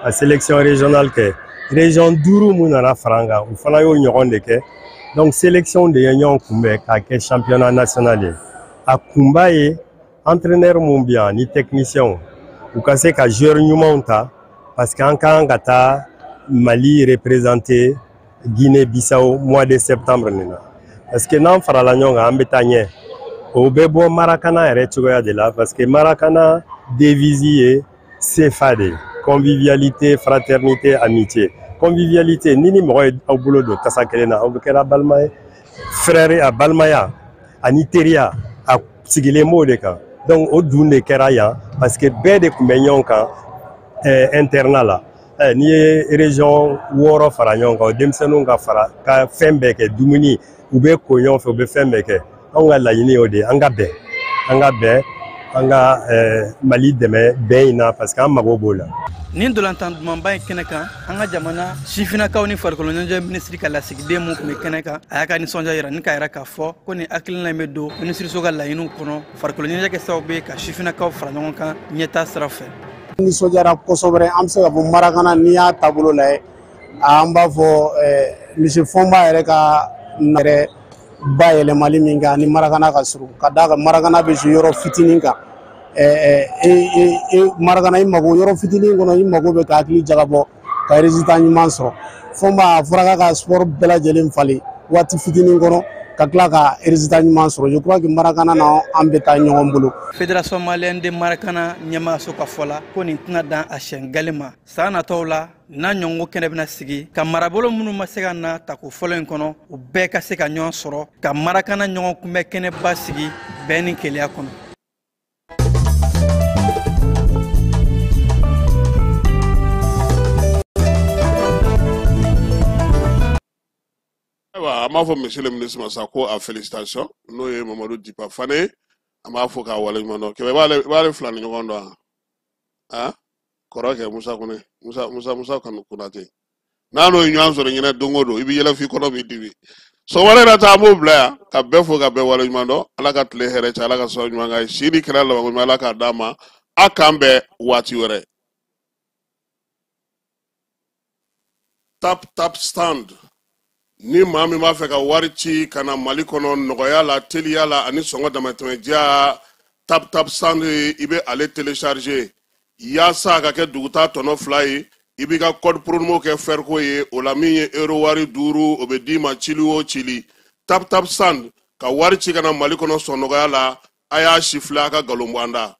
ka sélection régionale kɛ, région duuru mun nana fara an kan, u fana y'o ɲɔgɔn de kɛ. Donc sélection de ye ɲɔgɔn kunbɛn k'a kɛ championnat national ye. A kunba ye entraîneur mun bi yan ni technicien, u ka se ka joueur ɲumanw ta, parce que an kan ka taa Mali représenter Guinée Bissau mois de septembre nin na. Parce que n'an farala ɲɔgɔn kan, an bɛ taa ɲɛ. O bɛ bɔ Marakana yɛrɛ cogoya de la, parce que Marakana devise ye CFA de ye: convivialité, fraternité, amitié. Convivialité, ni ni mɔgɔ ye aw bolo don tasa kelen na, aw bɛ kɛra balima ye, frère. A balimaya ani teriya, a sigilen b'o de kan. Donc o dun de kɛra yan, parce que bɛɛ de tun bɛ ɲɔgɔn kan internat la. N'i ye région 6 fara ɲɔgɔn kan, o denmisɛnninw ka fara ka fɛn bɛɛ kɛ, dumuni, u bɛ ko ɲɔgɔn fɛ, u bɛ fɛn bɛɛ kɛ. Anw ka laɲini y'o de ye: an ka bɛn, an ka bɛn, an ka Mali dɛmɛ bɛn in na, parce que an mago b'o la. Nin dolantan dumanba in kɛnɛ kan, an ka jamana sifinnakaw ni farikolo ɲɛnajɛ minisiri ka lasigiden mun tun bɛ kɛnɛ kan, a y'a ka nisɔndiya yira ni k'a yira k'a fɔ ko nin hakilina in bɛ don minisiriso ka laɲiniw kɔnɔ, farikolo ɲɛnajɛ kɛ sababu ye ka sifinnakaw fara ɲɔgɔn kan ɲɛta sira fɛ. Nisɔndiyara kosɛbɛ. An bɛ se k'a fɔ Marakana, n'i y'a taabolo lajɛ, an b'a fɔ monsieur Fɔnba yɛrɛ ka yɛrɛ bayɛlɛmali min kɛ ani Marakana ka surun, ka d'a kan Marakana bɛ jouer yɔrɔ fitinin kan. Marakana, i mago yɔrɔ fitinin kɔnɔ, i mago bɛ ka hakili jagabɔ ka résultat ɲuman sɔrɔ. Fɔnba, a fɔra k'a ka sport bɛɛ lajɛlen falen waati fitinin kɔnɔ. Ka tila ka résultat ɲuman sɔrɔ. Je crois que Marakana na, an bɛ taa ɲɔgɔn bolo. Fédération malienne de Marakana ɲɛmaaso ka fɔ la ko nin tɛna dan a siɲɛ gale ma. San nataw la, n'a ɲɔgɔnko kɛnɛ bɛna sigi ka marabolo minnu ma se ka na tako fɔlɔ in kɔnɔ, u bɛɛ ka se ka ɲɔgɔn sɔrɔ ka Marakana ɲɔgɔn kunbɛ kɛnɛba sigi bɛn ni kelenya kɔnɔ. Ayiwa, an b'a fɔ monsieur le ministre ma sa ko a félicitation. N'o ye Mamadu Dipa Fane, an b'a fɔ k'a waleɲuman dɔn. Kɛmɛ i b'ale fila ni ɲɔgɔn dɔn wa? A kɔrɔ kɛ Musa Kone, Musa Musa Musa Konate n'a n'o ye ɲɔgɔn sɔrɔ ɲinɛ don o don, i bɛ yɛlɛ f'i kɔnɔ b'i dimi. Sɔgɔmada in na ta, an b'o bila yan ka bɛɛ fo ka bɛɛ waleɲuman dɔn. Ala ka tile hɛrɛ cɛ, Ala ka sɔrɔ ɲuman kan ye, si ni kɛnɛya labanko ɲuman, Ala k'a d'an ma. A k'an bɛn waati wɛrɛ. Tap Tap Send, ni maa min b'a fɛ ka wari ci ka na Mali kɔnɔ nɔgɔya la, teliya la ani sɔngɔ damatɛmɛdiya, Tap Tap Send, i bɛ ale télécharger yaasa a ka kɛ duguta tɔnɔ 2 ye. I b'i ka code promo kɛ fɛriko ye. O la, min ye euro wari 5, o bɛ d'i ma cili o cili. Tap Tap Send, ka wari ci ka na Mali kɔnɔ sɔn nɔgɔya la. A y'a si filɛ, a ka nkalon bɔ an da.